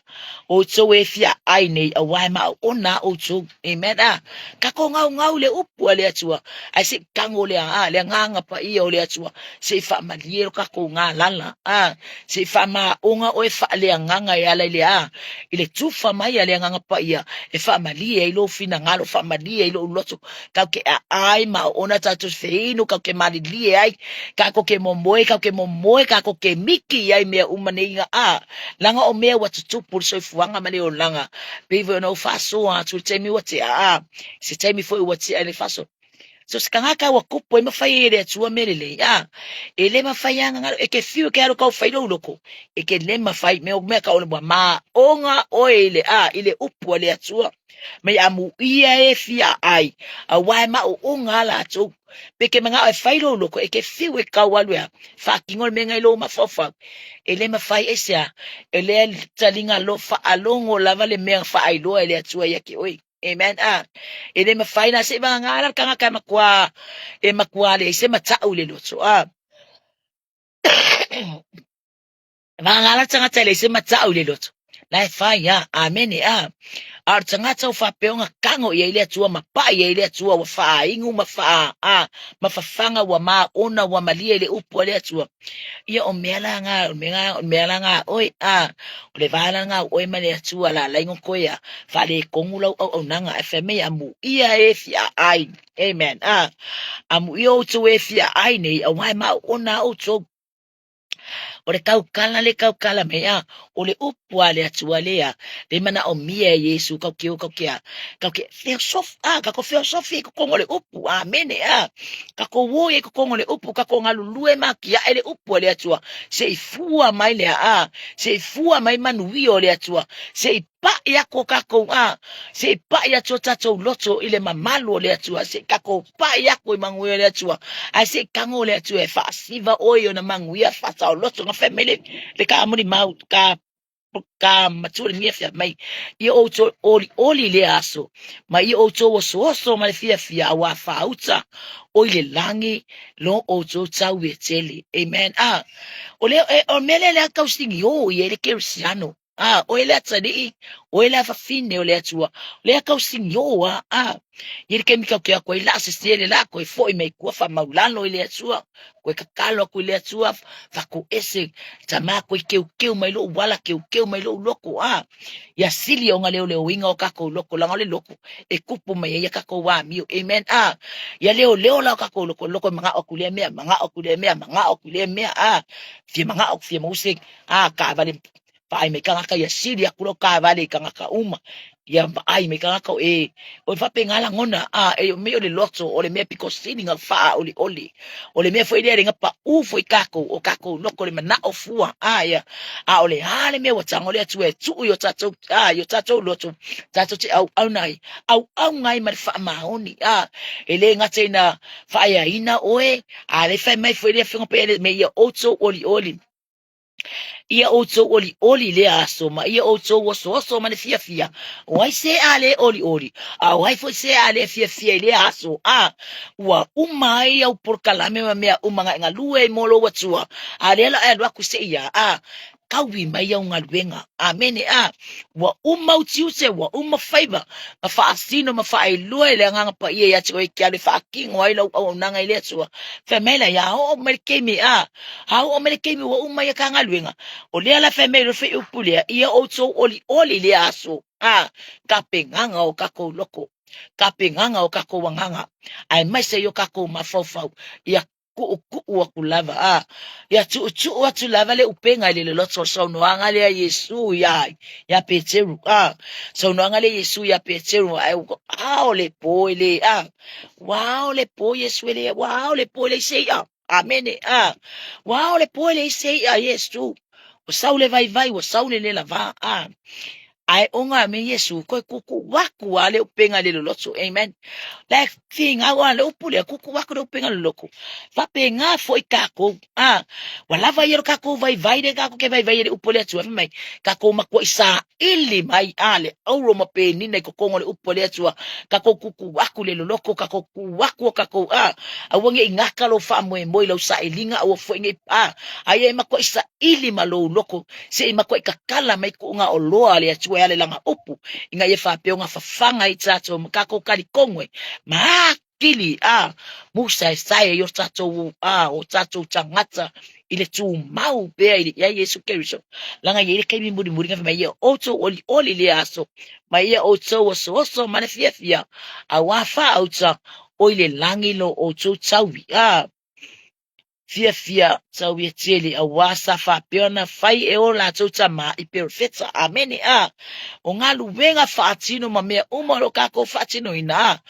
ʻoutou e fia ʻai nei, auā e maʻoʻona a ʻoutou. Amen. A, kākou gaugau i le upu a le Atua, ae se i tago le, a, le agaga paia o le Atua, se i faamalie lo kākou galala, a, se i faamaoga ʻoe faaleagaga e ala i le, a, i le tufa mai a le agaga paia, e faamalie ai lou finagalo, faamalie ai lou loto, kau ke ʻaʻai maʻoʻona tatou feinu, kau ke malilie ai, kākou ke momoe, kau ke momoe, kākou ke miki ai mea uma nei nga a, laga o mea ua tutupu le soifuaga ma le olaga, pei foi ona ou faasoa atu i le taimi ua tea, a, se taimi foi ua tea i le faasoa. So se tagata ua kupu ai ma fai ai e le Atua mea lelei, a, e le mafai lava ona galo, e ke fiu e ke alo kau fai lou loko, e ke le mafai, mea o mea ka ole ua maoga oe i le, a, i le upu a le Atua. Mai amuia e fia ai, auā e maʻoʻoga a latou. Pe ke manaʻo e fai lou loko, e ke fiu e kau alu ea, faatino le mea na i lou mafaufau. E le mafai e se a, e le taliga lo faalogo lava le mea faailoa e le Atua ia te oe. Amen. A, e le mafai la se i vagana la le tagata e matua, e matua leai se mataʻu i le loto. A, Vagana le tagata e leai se mataʻu i le loto. La e fai a, amene a. A o le tagata ua faapea ona tago i ai le Atua ma paʻi i ai le Atua ua faainu ma faa a ma fafaga ua maona ua malie i le upu a le Atua. Ia o mea la nga o mea o mea la nga oe a o le va la nga oe ma le Atua la lai ngo koe a faaletonu lau auaunaga ae fai mai amuia e fia ai. Amen. A amuia outou e fia ai nei auā e maoona outou. O le taukala le taukala mai a, o le upu a le Atua lea, le manaʻomia e Iesu kau ke o kau ke a, kau ke feosofi, a, kākou feosofi i kokogo o le upu, āmene, a, kākou o i kokogo o le upu, kākou galulue ma kiaʻe le upu a le Atua, se i fua mai le a, se i fua mai manuia o le Atua, se i paʻi aku o kākou a, se i paʻi atu o tātou loto i le mamalu o le Atua, se i kākou paʻi aku i manuia o le Atua, ae se i tago o le Atua e faasiva ʻoe i ona manuia faasaoloto na fai mai le, le ka muli mau, ka ka matua le mia fia mai ia outou olioli i lea aso ma ia outou osooso ma le fiafia auā faauta o i le lagi lo outou tau e tele. Amen. A, o le, e, o mea lea lea tau sigi o i ai le Kerisiano. A, oe le atalii, oe le afafine o le Atua, lea tausigiō a, a. I le taimi tatou te o atu ai laa sese le laa toe foi mai tua faamaulalo i le Atua, toe tatalo atu i le Atua, faatoese, tama toe teuteu mai lou ala, teuteu mai lou loto, a. Ia sili ona leoleoina o tatou loto, leaga o le loto e tupu mai ai a tatou amio, amen, a. Ia leoleo la o tatou loto, loto e manao atu i lea mea, manao atu i lea mea, manao atu i lea mea, a. Fia manao, fia maua se, a, taavale vaai mai tagata ia sili atu lau taavale i tagata uma ia vaai mai tagata o e o faapena lagona a e mea o le loto o le mea pito sili na faaolioli o le mea foi lea le paʻu foi tatou o tatou loto le manao fua a ia a o le a le mea ua tago le Atua e tuu i o tatou a i o tatou loto tatou te auauna ai auauna ai ma le faamaoni a e le gata ina faaeaina oe a le fai mai foi le Afioga Paia me ia outou olioli Ia outou olioli i lea aso, ma ia outou osooso ma le fiafia. O ai se a le olioli, a o ai foi se a le fiafia i lea aso? A ua uma ai au polokalame ma mea uma na e galue ai mo lou Atua, a lea la e alu atu se ia, a taui mai au galuega. Amene. A ua uma au tiute, ua uma faiva, ma faasino ma faailua i le Agaga Paia ia te oe e te alu e faatino ai lau auaunaga i le Atua. Fai mai la, ia oo mai le taimi, a A oo mai le taimi ua uma ia ta galuega, o lea la fai mai le upu lea, ia outou olioli i lea aso, a, tapenaga o tatou loko, tapenaga o tatou agaga, aemaise i o tatou mafaufau, ia tuutuu atu lava, a, ia tuutuu atu lava le upega i le loloto o le saunoaga lea a Iesu ia, ia Peteru, a, saunoaga lea a Iesu ia Peteru, ae ua ao le po e le, a, ua ao le po Iesu e le, ua ao le po e leai se i'a. Amene. A. Ua ao le po e leai se i'a Iesu. Ua sau le vaivai, ua sau le le lava. A. Ae ona me Iesu, koe tuutuu atu a le upega i le loloto. Amen. La e finau a le upu lea, tuutuu atu le upega i le loloto. Faapena foi takou. A. Ua lava ia lo takou vaivai lea tatou te vaivai ai le upu a le Atua. Fai mai, takou matuai saili mai a le auro ma penina i totonu o le upu a le Atua. Takou tuutuu atu le loloto, takou tuu atu o takou a. Aua ne i gata lou faamoemoe i lau sailiga, aua foi ne i pā. Aia e matuai saili ma lou loto, se i matuai tatala mai kuuga oloa a le Atua e ala i lana upu, ina ia faapea ona fafaga ai tatou ma tatou talitonu e ma atili a musaesae ai o tatou a o tatou tagata i le tumau pea i le ia Iesu Keriso. Leaga e i ai le taimi mulimuli na fai mai ia outou olioli i lea aso, ma ia outou osooso ma le fiafia, auā faauta o i le lagi lo outou taui. A fiafia taui e tele, auā sa faapea ona fai e o latou tama i perofeta. Amene. A o galuega faatino ma mea uma o lo o kakou faatinoina, a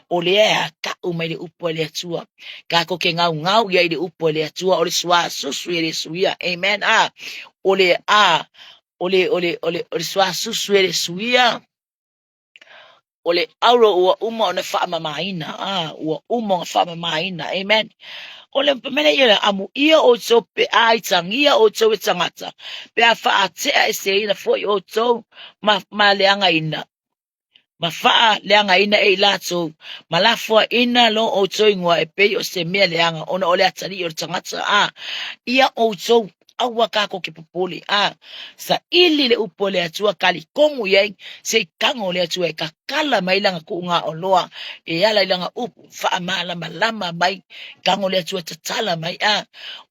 o lea e akaʻu mai le upu a le Atua. Kakou ke gaugau ia i le upu a le Atua, o le suasusu e le suia. Amen. A o le a o le o le o le o le suasusu e le suia o le auro ua uma ona faamamaina, a ua uma ona faamamaina. Amen. O le mea ia, amuia outou pe a itagia outou e tagata, pe a faateaeseina foi outou ma, ma leagaina, ma faaleagaina e i latou, ma lafoaina lo outou igoa e pei o se mea leaga, ona o le atalii o le tagata. A ia outou aua kakou ke popole, a saili le upu a le Atua, talitonu i ai se i tago le Atua e tatala mai lana tuugaoloa e ala i lana upu faamalamalama mai, tago le Atua e tatala mai, a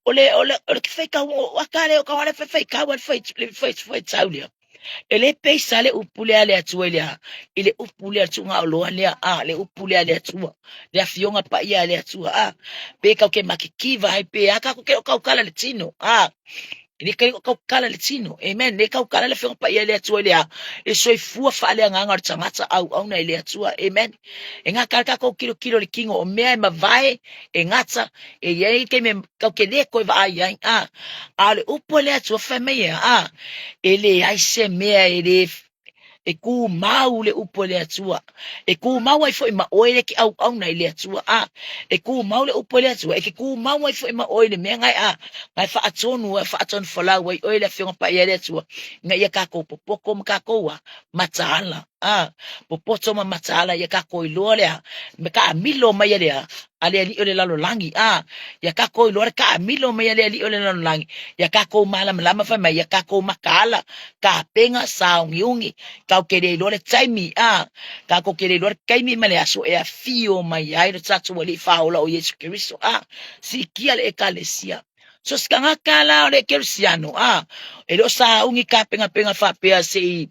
o le o le o le faitau o aka le o ka le faitau le faitau lea. E le peisa le upu lea a le Atua i le a? I le upu lea, le tuugaoloa lea, a, le upu lea a le Atua, le afioga paia a le Atua, a. Pe kau ke makikiva ai, pe a kakou ke o kaukala le tino, a. E le kai o kaukala le tino, amen. Le kaukala le afioga paia a le Atua i le a? Le soifua faaleagaga o le tagata auauna i le Atua, amen. E gata ai kakou kilokilo i le kino o mea e mavae, e gata, e i ai taimi kau ke le koe vaai ai, a. A o le upu a le Atua fai mai e, a, e leai se mea e le e kumau le upu a le Atua, e kumau ai foi ma oe le ke auauna i le Atua, a, e kumau le upu a le Atua, e ke kumau ai foi ma oe le mea gai a, gai faatonu e faatonu folau ai oe le Afioga Paia a le Atua, ina ia kakou popoko ma kakou a mataala. A popoto ma mataala ia kākou iloa lea me kaamilo mai a lea a le aliʻi o le lalolagi. A ia kākou iloa le kaamilo mai a le aliʻi o le lalolagi ia kākou malamalama fai mai ia kākou makaala kapega saogiugi kau ke le iloa le taimi a kākou ke le iloa le kaimi ma le aso e afio mai ai lo tatou Alii Faaola o Iesu Keriso. A siitia le Ekalesia. So se tagata la o le Kerisiano, a e le o sauni kapegapega faapea se i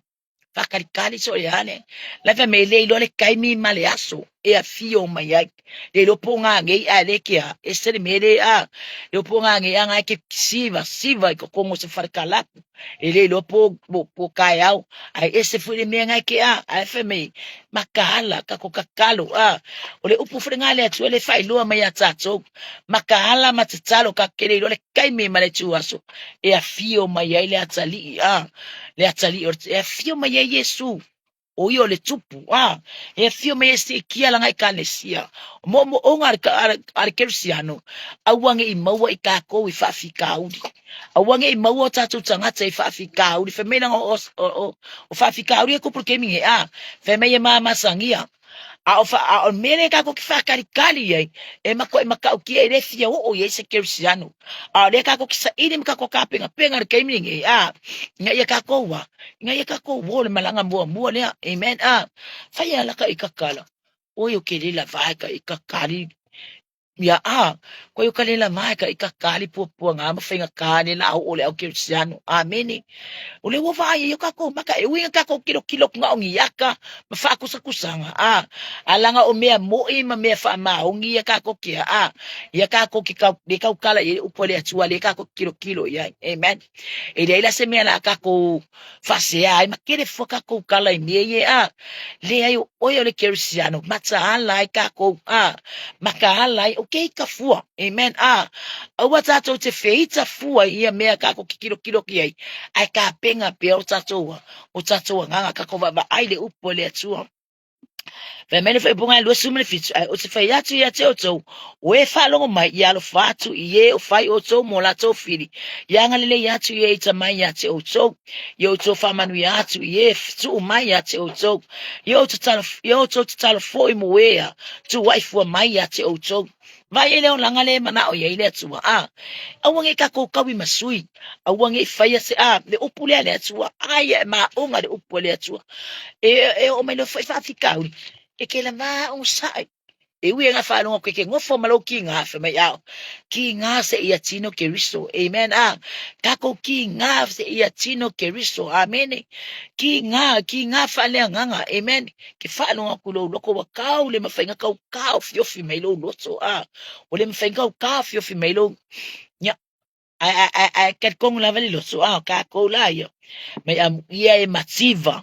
faakalikali so le ale. La fai mai e le iloa le taimi ma le aso e afio mai ai. Le iloa po o gagei ae le ke a, ese le mea le a. Le iloa po o gagei a ngae ke siva, siva i totonu o se fale kalapu. E le iloa po po po taeao, ae ese foi le mea ngae ke a. Ae fai mai, makaala, tatou tatalo, a. O le upu foi lena a le Atua le faailoa mai ia tatou. Makaala ma tatalo, tatou te le iloa le taimi ma le ituaso e afio mai ai le atalii, a. Le atalii o le, e afio mai ai Iesu. O ia o le tupu, a. E afio mai ai siitia lana Ekalesia. O moomooga a le Kerisiano, aua ne i maua i tatou i faafitauli. Aua ne i maua o tatou tagata i faafitauli. Fai mai leaga o faafitauli e tupu i le taimi nei, a. Fai mai e mamasagia. A o, a o le mea lea tatou te faatalikali ai, e matuai matautia e le fia oo i ai se Kerisiano. A o lea tatou te saili ma tatou tapenapena i le taimi lenei, a, ina ia tatou a, ina ia tatou o le malaga muamua lea. Amen. A, fai a laka i kakala. Oi o ke lela vae ka i kakali. Ia a, koe o ka lela vae ka i kakali puapua ngā ma whainga kāne la o le au Kerisiano. Amene. O le ua vaai ai o kākou maka e ui kākou kilokilo kunga o ngiaka ma whaakusakusanga. A, a langa o mea mo'i ma mea whaamaongi ia kākou kia. A, ia kākou ki kau, le kau kala i upu a le Atua le kākou kilokilo ia. Amen. E leai la se mea la kākou whaasea ai ma kele fua kākou kala i mea ia. A, leai o oe o le Kerisiano, mataala ai kākou. A, makaala ai, o ke ika fua. Amen. A, aua tātou te wheita fua i ia mea kākou ki kilokilo ki ai, ae kapenga pea o tātou a, o tātou anganga, kākou vaavaai le upu a le Atua. Fai mai le faaipoga e 27, ae ou te fai atu ia te outou, o e faalogo mai, ia alofa atu i e o fai outou mo latou fili, ia agalelei atu i e ita mai ia te outou, ia outou faamanuia atu i e tuu mai ia te outou, ia outou tatalo foi mo e a tuuai fua mai ia te outou. Vaai ai le olaga le manao i ai le Atua, a aua nei tatou taui ma sui, aua nei faia se a le upu lea a le Atua, aia e maoga le upu a le Atua. E, e oo mai loa foi faafitauli, e ke lava onosai. E ui e ngā whāronga koe ke ngofo ma lou ki ngā wha mai ao. Ki ngā se ia tino ke riso. Amen. A, kako ki ngā se ia tino ke riso. Amene. Ki ngā, ki ngā whalea nganga. Amen. Ke whāronga ku lou loko wa kau le mawhainga kau kāofiofī mai lou loto, a ua le mafai ona kāofiofī mai lou, ia, ae, ae, ae, ae talitonu lava le loto, a o kākou lā ia, mai amuia e mativa,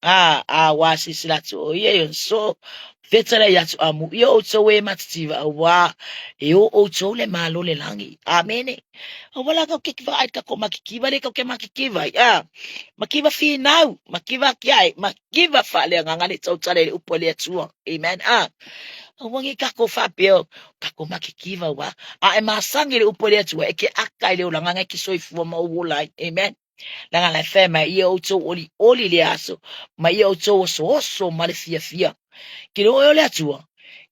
a, a ua silasila atu ʻo ia i ona soo, fetalai atu, amuia ʻoutou e matitiva, auā e o ʻoutou le Malo o le lagi. Āmene. Aua la kau ke vaai ka makikiva le kau ke makikiva ai, a, makiva finau, makiva kiae, Makiva faaleagaga le tautala i le upu a le Atua. Amen. A, aua nei kākou faapea, kākou makikiva ua. A e masangi le upu a le Atua, e ke aka i le olaga ngai ke soifua ma ou ola ai. Amen. Leaga la e fai mai ia outou olioli le aso, ma ia outou osooso ma le fiafia. Ke le oe o le Atua,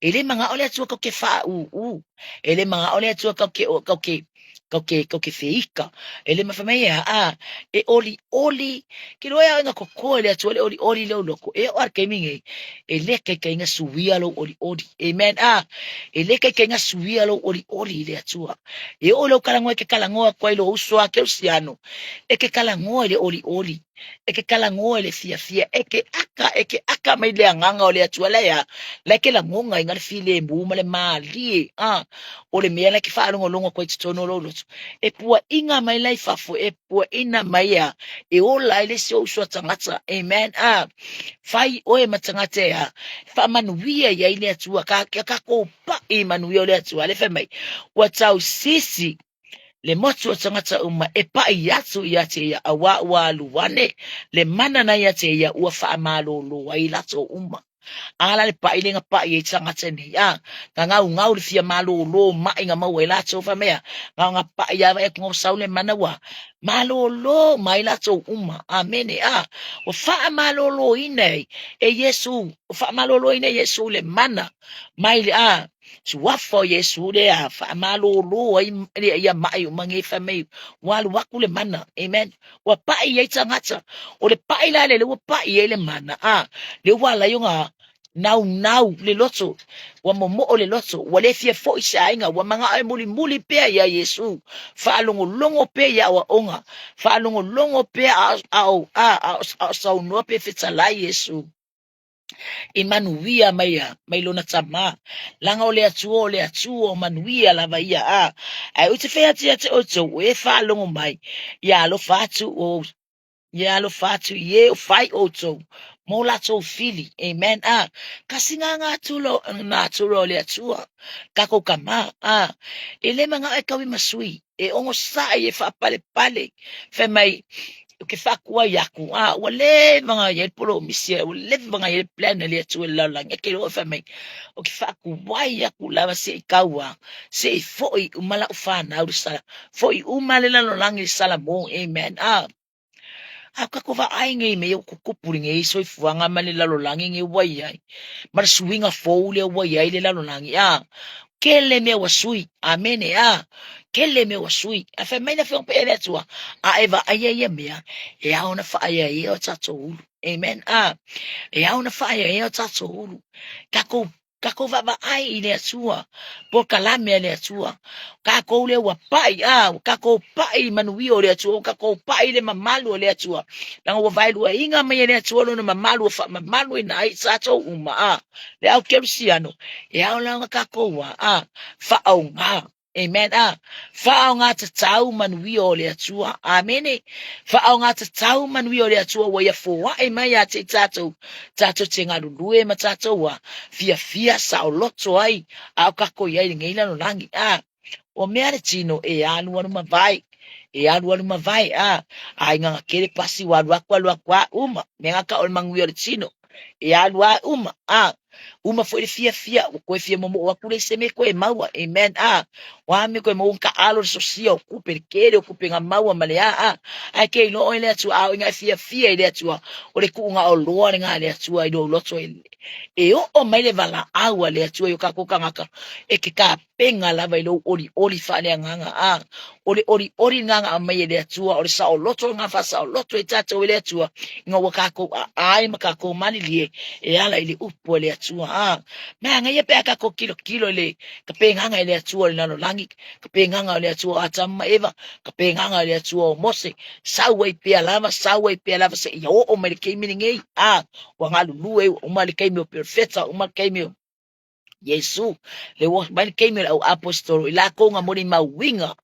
e le manao le Atua kau ke whaūū, e le manao le Atua kau ke, kau ke, kau ke, kau ke wheika, e le mawhai mai e a, e oli oli, ke loe au inga kokoa le Atua le oli oli leo loko, e o ar keimi ngei, e le kai kai inga suia lou oli oli, amen, a, e le kai kai inga suia lou oli oli le Atua, e o lou kalangoa e ke kalangoa koa i lo uso a Keusiano, e ke kalangoa i le oli oli, e ke kalagoa i le fiafia, e ke aka, e ke aka mai le agaga o le Atua la ea, la e ke lagoga i ga le filemu ma le mālie, a, o le mea la e ke faalogologo atu ai i totonu o lou loto, e puaʻiga mai la i fafo, e puaʻina mai ea, e ola ai le isi ou uso a tagata, amen, a, fai oe ma tagata ea, faamanuia i ai le Atua, ka, ka kākou paʻi i manuia o le Atua, le fai mai, ua tausisi le motu o tagata uma e paʻi atu ia te ia, auā ua alu ane le mana na ia te ia ua faamalōlō ai latou uma. A la le paʻi le ga paʻi ai tagata nei a ga gaugau le fia malōlō maʻi ga maua ai latou fai mai a na o ga paʻi lava e atu ga ua sau le mana ua malōlō mai latou uma. Amene. A ua faamalōlōina ai e Iesu, ua faamalōlōina e Iesu le mana mai le a suafa o Iesu lea faamalōlō ai ia maʻi uma nei fai mai ua alu aku le mana. Amen. Ua paʻi ai tagata. O le paʻi la lele ua paʻi ai le mana a le ua ala ai ona naunau le loto, ua momoʻo le loto, ua le fia foʻi se aiga, ua manaʻo e mulimuli pea iā Iesū, faalogologo pea i aʻoaʻoga, faalogologo pea a o a a o saunoa pea fetalai Iesū i manuia mai a mai lona Tamā, laga o le Atua o le Atua o manuia lava ia a ae ou te fai atu ia te outou o e faalogo mai, ia alofa atu o Ia alofa atu i e o fai outou mo latou fili. Amen. A, kasi ngā ngā turo, ngā turo o le Atua, kakou ka mā. A, e le manaʻo e kaui ma sui, e ogo saʻi e whaapalepale, fai mai, o ke whaakuai aku, a, ua leva nga iai le polomisi, ua leva nga iai le plan a le Atua i le lalolagi, e ke loa fai mai, o ke whaakuai aku lava se i kaua, se i foʻi uma lau whanau le sala, Foʻi uma le lalolagi i Salamo. Amen. A, a kako vaai nei mea ua kukupu lenei soifuaga ma le lalolagi nei ua i ai, ma le suiga fou lea ua i ai le lalolagi. A, kele mea ua sui. Amene. A, kele mea ua sui. A fai mai le Afioga Paia a le Atua, a e vaaia ia mea, e ao ona faaeaea o tatou ulu. Amen. A, e ao ona faaeaea o tatou ulu. Takou Kakou vaavaai i le Atua, polokalame a le Atua. Kakou lea ua paʻi, a, ua kakou paʻi i manuia o le Atua, ua kakou paʻi i le mamalu o le Atua. Leaga ua vaeluaina mai e le Atua lona mamalu ua faamamaluina ai i tatou uma, a, le au kerisiano, e ao la ona kakou a, a, faaaoga. Amen. A, faaaoga tatau manuia o le Atua. Amene. Faaaoga tatau manuia o le Atua ua ia foaʻe mai ia te i tatou, tatou te galulue ma tatou a, fiafia saoloto ai, a o kakou i ai i lenei lalolagi. A, o mea le tino e alualu mavae, e alualu mavae, a, a i gagakele pasi ua alu aku alu aku a uma, mea gaka o le manuia o le tino. E alu a uma, a, uma foi le fiafia, ua koe fia momoʻo aku le isi mea koe e maua, amen, a, o a mea koe maua ka alo le sosia o kupe, le kele o kupe nga maua ma le a, a, ae ke iloa oe le Atua, a o inga e fiafia i le Atua, o le kuʻuga oloa le nga le Atua i lou loto e, e oo mai le valaau a le Atua i o kakou kangaka, e ke kapega lava i lou olioli faaleagaga, a, o le olioli lena na aumai e le Atua, o le saoloto lena faasaoloto ai tatou e le Atua, ina ua kakou ʻaʻai ma kakou malilie e ala i le upu a le Atua. A, manaia pe a kakou kilokilo i le ka pegaga e le Atua o le lalolagi, ka pegaga o le Atua o Atamu ma Eva, ka pegaga o le Atua o Mose, sau ai pea lava, sau ai pea lava seia oo mai le keimi lenei. A, ua galulue, ua uma le keimi o perofeta, uma le keimi o Iesu, le ua mai le keimi o le au aposetolo i lakou nga molimauina,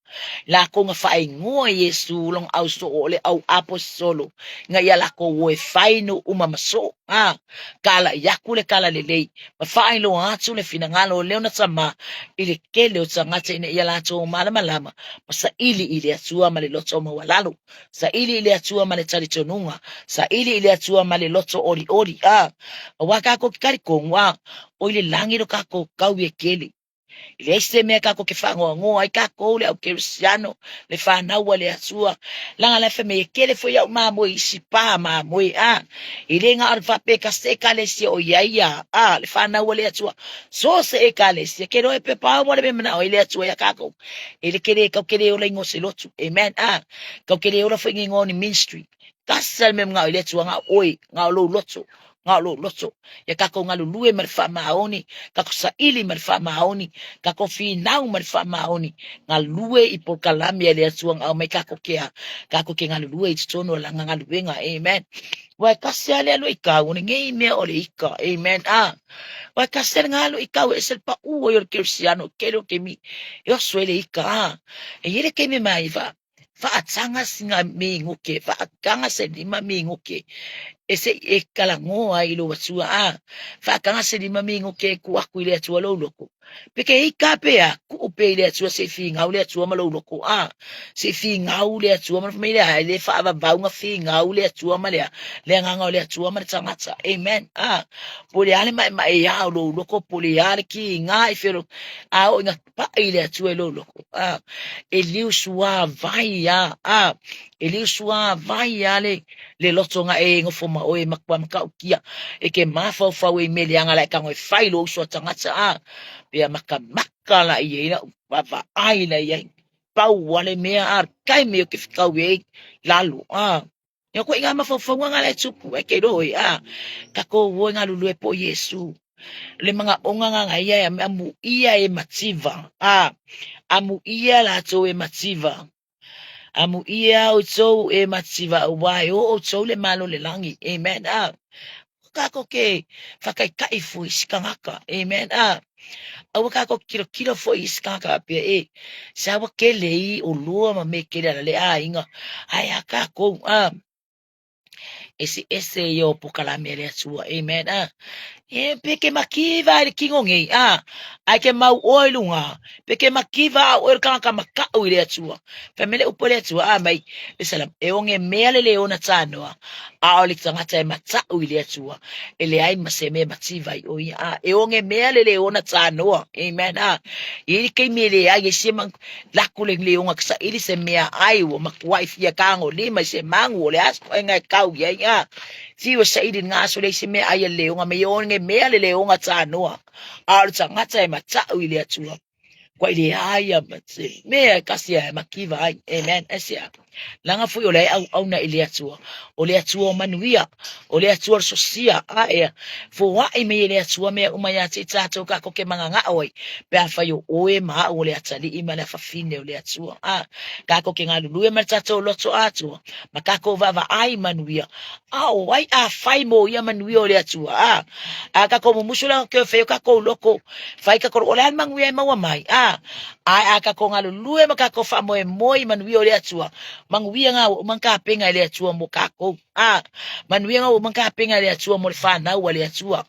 lakou nga faaigoa Iesu lona au soo o le au aposetolo, ina ia lakou o e fai nuu uma ma soo, a kala i aku le kala lelei, ma faailoa atu le finagalo o lona Tama i le kele o tagata ina ia latou malamalama ma saili i le Atua ma le loto maualalo, saili i le Atua ma le talitonuga, saili i le Atua ma le loto olioli, a auā kakou ke talitonu, a o i le lagi lo kakou kau e kele. E leai se mea kakou ke faagoagoa ai kakou le au kerisiano, le fanau a le Atua, laga la fai mai e kele foi au mamoe i isi pa mamoe, a e le na o le faapea ka se ekalesia o i ai ia, a le fanau a le Atua, so se ekalesia, ke loa e pepa au ma le mea manao ai le Atua ia kakou. E le kele kau kele ola ingoa se lotu. Amen. A, kau kele ola foi ingoa ni ministry. Tasi le mea mangao i le Atua ngao oe, ngao lou loto, ngao lou loto. Ia kakou galulue ma le faamaoni, kakou saili ma le faamaoni, kakou finau ma le faamaoni, galue i polokalame a le Atua ngao mai kakou ke a, kakou ke galulue i totonu o lana galuega. Amen. Ua e kasi a le alo i kau, o lenei mea o le ika. Amen. A, ua e kasi a le ngalo i kau e ese le paʻu ai o le Kerisiano, kele o kemi, e oso e le ika. A, e i ai le keimi mai, fa, faataga sina minute, faataga se 5 minute. E se i e kalagoa ai i lou Atua, a faataga se lima minute e tuu atu i le Atua lou loto. Pe ke ika pe a, tuu pea i le Atua se i figau le Atua ma lou loto, a se i figau le Atua ma mai le a, e le faavavau na figau le Atua ma le a, le agaga o le Atua ma le tagata. Amen. A po o le a le maemaea o lou loto, po o le a le kiga i felo, a oo ina pai le Atua i lou loto, a e liu suavai a, a e liu suavai a le loto na e nofo ma oe e matua matautia e ke mafaufau e i mea leaga la e tago e fai lou uso a tagata, a pea makamaka la i ai lau vaavaai la i ai pau a le mea a taimi o ke fetau i ai lalo, a Ia koe i ngā mafaufauga ngā lai tupu e ke roe, a kako o ngā lulue po Iesu. Le mga onga ngā ngā ia e amu ia e mativa, a amu ia lātou e mativa. Amu ia o tou e mativa, ua e o tou le malo le langi. Amen. A kako ke whakaikai fo i sikangaka. Amen. A aua kako kilokilo fo i sikangaka pia e sawa kele i o lua ma me kele ala le aiga. Ai a kako a eseese ia o pokalame a le Atua. Amen. A e pe ke makiva i le kingo nei, a ai ke mau oe i luga, pe ke makiva a oe le kangaka maka'u i le Atua. Fai mai le upu a le Atua, a mai le salam, e oge mea le leona tanoa, a o le tagata e mata'u i le Atua, e leai ma se mea e mativa ai o ia, a e oge mea le leona tanoa. Amen. A i ai le taimi e leai ai se lako le leona ka saili se mea ai ua matuai fia tagolima i se magu o le aso ʻoe e kau i ai, a Fiu e saili i ngā aso leai se mea ai a le leoga me oge mea le leoga tanoa, a o le tagata e mata'u i le Atua, kua i le aia ma se mea e kasi ae makiva ai. Amen. Aisea? Leaga foi o le auauna i le Atua, o le Atua o manuia, o le Atua o le sosia, a ea, foaʻi mai e le Atua mea uma iā te i tātou kākou ke magagaʻo ai, pe afai o ʻoe ma aʻu o le atalii ma le afafine o le Atua, a kākou ke galulue ma le tātou loto atoa, ma kākou vaavaai manuia, a o ai a fai mo ia manuia o le Atua, a a kākou mumusu la ke fai o kākou loko, fai kākou o le a le manuia e maua mai, a a a kākou galulue ma kākou faamoemoe i manuia o le Atua, manuia ngā ua uma kapenga i le Atua mo kākou, a manuia ngā ua uma kapenga i le Atua mo le whānau a le Atua,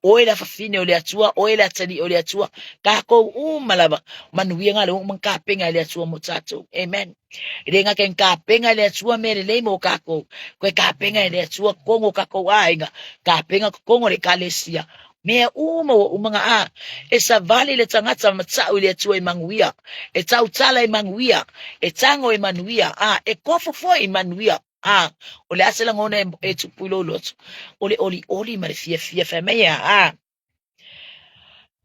ʻoe le afafine o le Atua, ʻoe le atalii o le Atua, kākou uma lava, manuia ngā le uma kapenga i le Atua mo tātou. Amen. E le gata i kapenga i le Atua mea lelei mo kākou, koe kapenga i le Atua kogo kākou aiga, kapenga kogo le ekalesia, mea uma ua uma nga a, e savali le tagata mata'u i le Atua i manuia, e tautala i manuia, e tago i manuia, a e kofo foi i manuia. A o le a se lagona e tupu i lou loto, o le ʻoliʻoli ma le fiafia fai mai a, a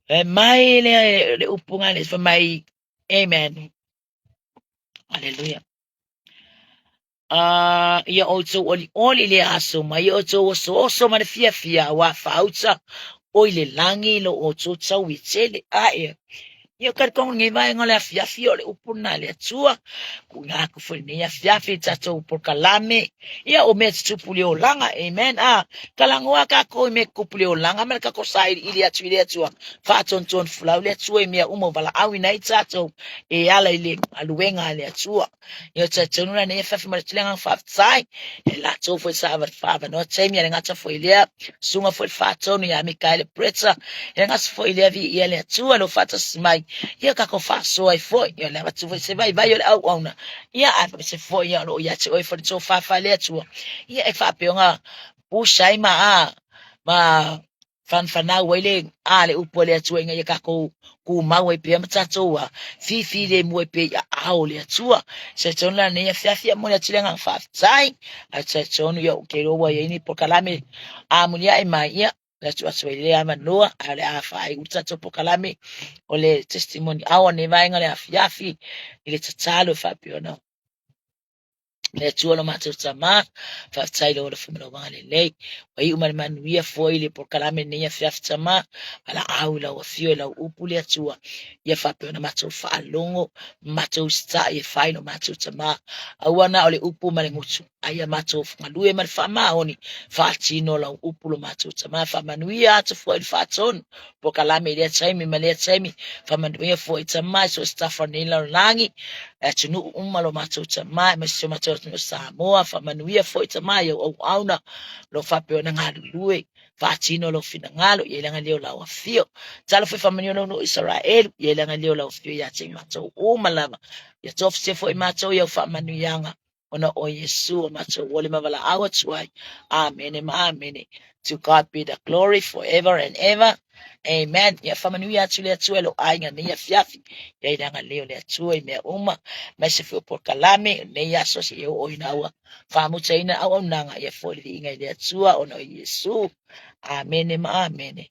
fai mai le upu nga le fai mai, amen. Aleluia. A ia outou ʻoliʻoli i le aso ma ia outou osooso ma le fiafia auā faauta o i le lagi lo outou taui tele. A ea, ia talitonu lenei vaega o le afiafi o le upu lena a le Atua. Kuʻuna aku foi lenei afiafi i tatou polokalame. Ia o mea tutupu i le olaga. Amen. A talanoa kākou i mea tutupu i le olaga ma le tatou sailiili atu i le Atua. Faatonutonu folau le Atua i mea uma o valaauina ai tatou e ala i le galuega a le Atua. Ia talitonu la nei afiafi ma le tele agaga faafetai e latou foi sa faavanoa taimi a le gata foi lea susuga foi le faatonu ia Mikaele Bretta e le gata foi lea viia le Atua lo faatasi mai ia kākou faasoa ai foi ia le avatu foi se vaivai o le auauna ia ae faapea foi ia o lo o ia te oe foi le tofa faale-Atua ia e faapea ona pusa ai ma a ma fanfanau ai le a le upu a le Atua ina ia kākou kumau ai pea ma tātou a filemu ai pea i aao o le Atua. Talitonu la nei afiafi a momoli atu le agaga faafetai, ae talitonu ia ou te iloa ua i ai ni polokalame a muliaʻe mai ia le atu atu ai le avanoa, ae o le a faaiu le tatou polokalame o le testimony hour nei vaega o le afiafi i le tatalo e faapea ona Le Atua lo matou Tama, faafetai i lou alofa ma lou agalelei. Ua iu ma le manuia foi le polokalame lenei afiafi Tama, valaau i lau afio i lau upu le Atua, ia faapea ona matou faalogo, matou usitai e fai lo matou Tama. Aua na o le upu ma le gutu, Ae ia matou galue ma le faamaoni, faatino lau upu lo matou Tama, faamanuia atu foi le faatonu polokalame i lea taimi ma lea taimi, faamanuia foi Tama i so o se tafa o lenei lalolagi, atunuu uma lo matou Tama, aemaise si o matou atunuu o Samoa, faamanuia foi Tama i au auauna lo faapea ona galulue, faatino lou finagalo, ia i le agalelei o lau afio. Tatalo foi faamanuia lou nuu Isaraelu, ia i le agalelei o lau afio ia te i matou uma lava. Ia tofusia foi matou i au faamanuiaga, ona o Iesu o matou ole ma valaau atu ai. Amene ma amene. To God be the glory forever and ever. Amen. Ia faamanuia atu le Atua i lou aiga nei afiafi. Ia i le agalelei o le Atua i mea uma, aemaise foi o polokalame o lenei aso seia oo ina ua faamutaina auaunaga, ia foi le viiga i le Atua ona o Iesu. Amene ma amene.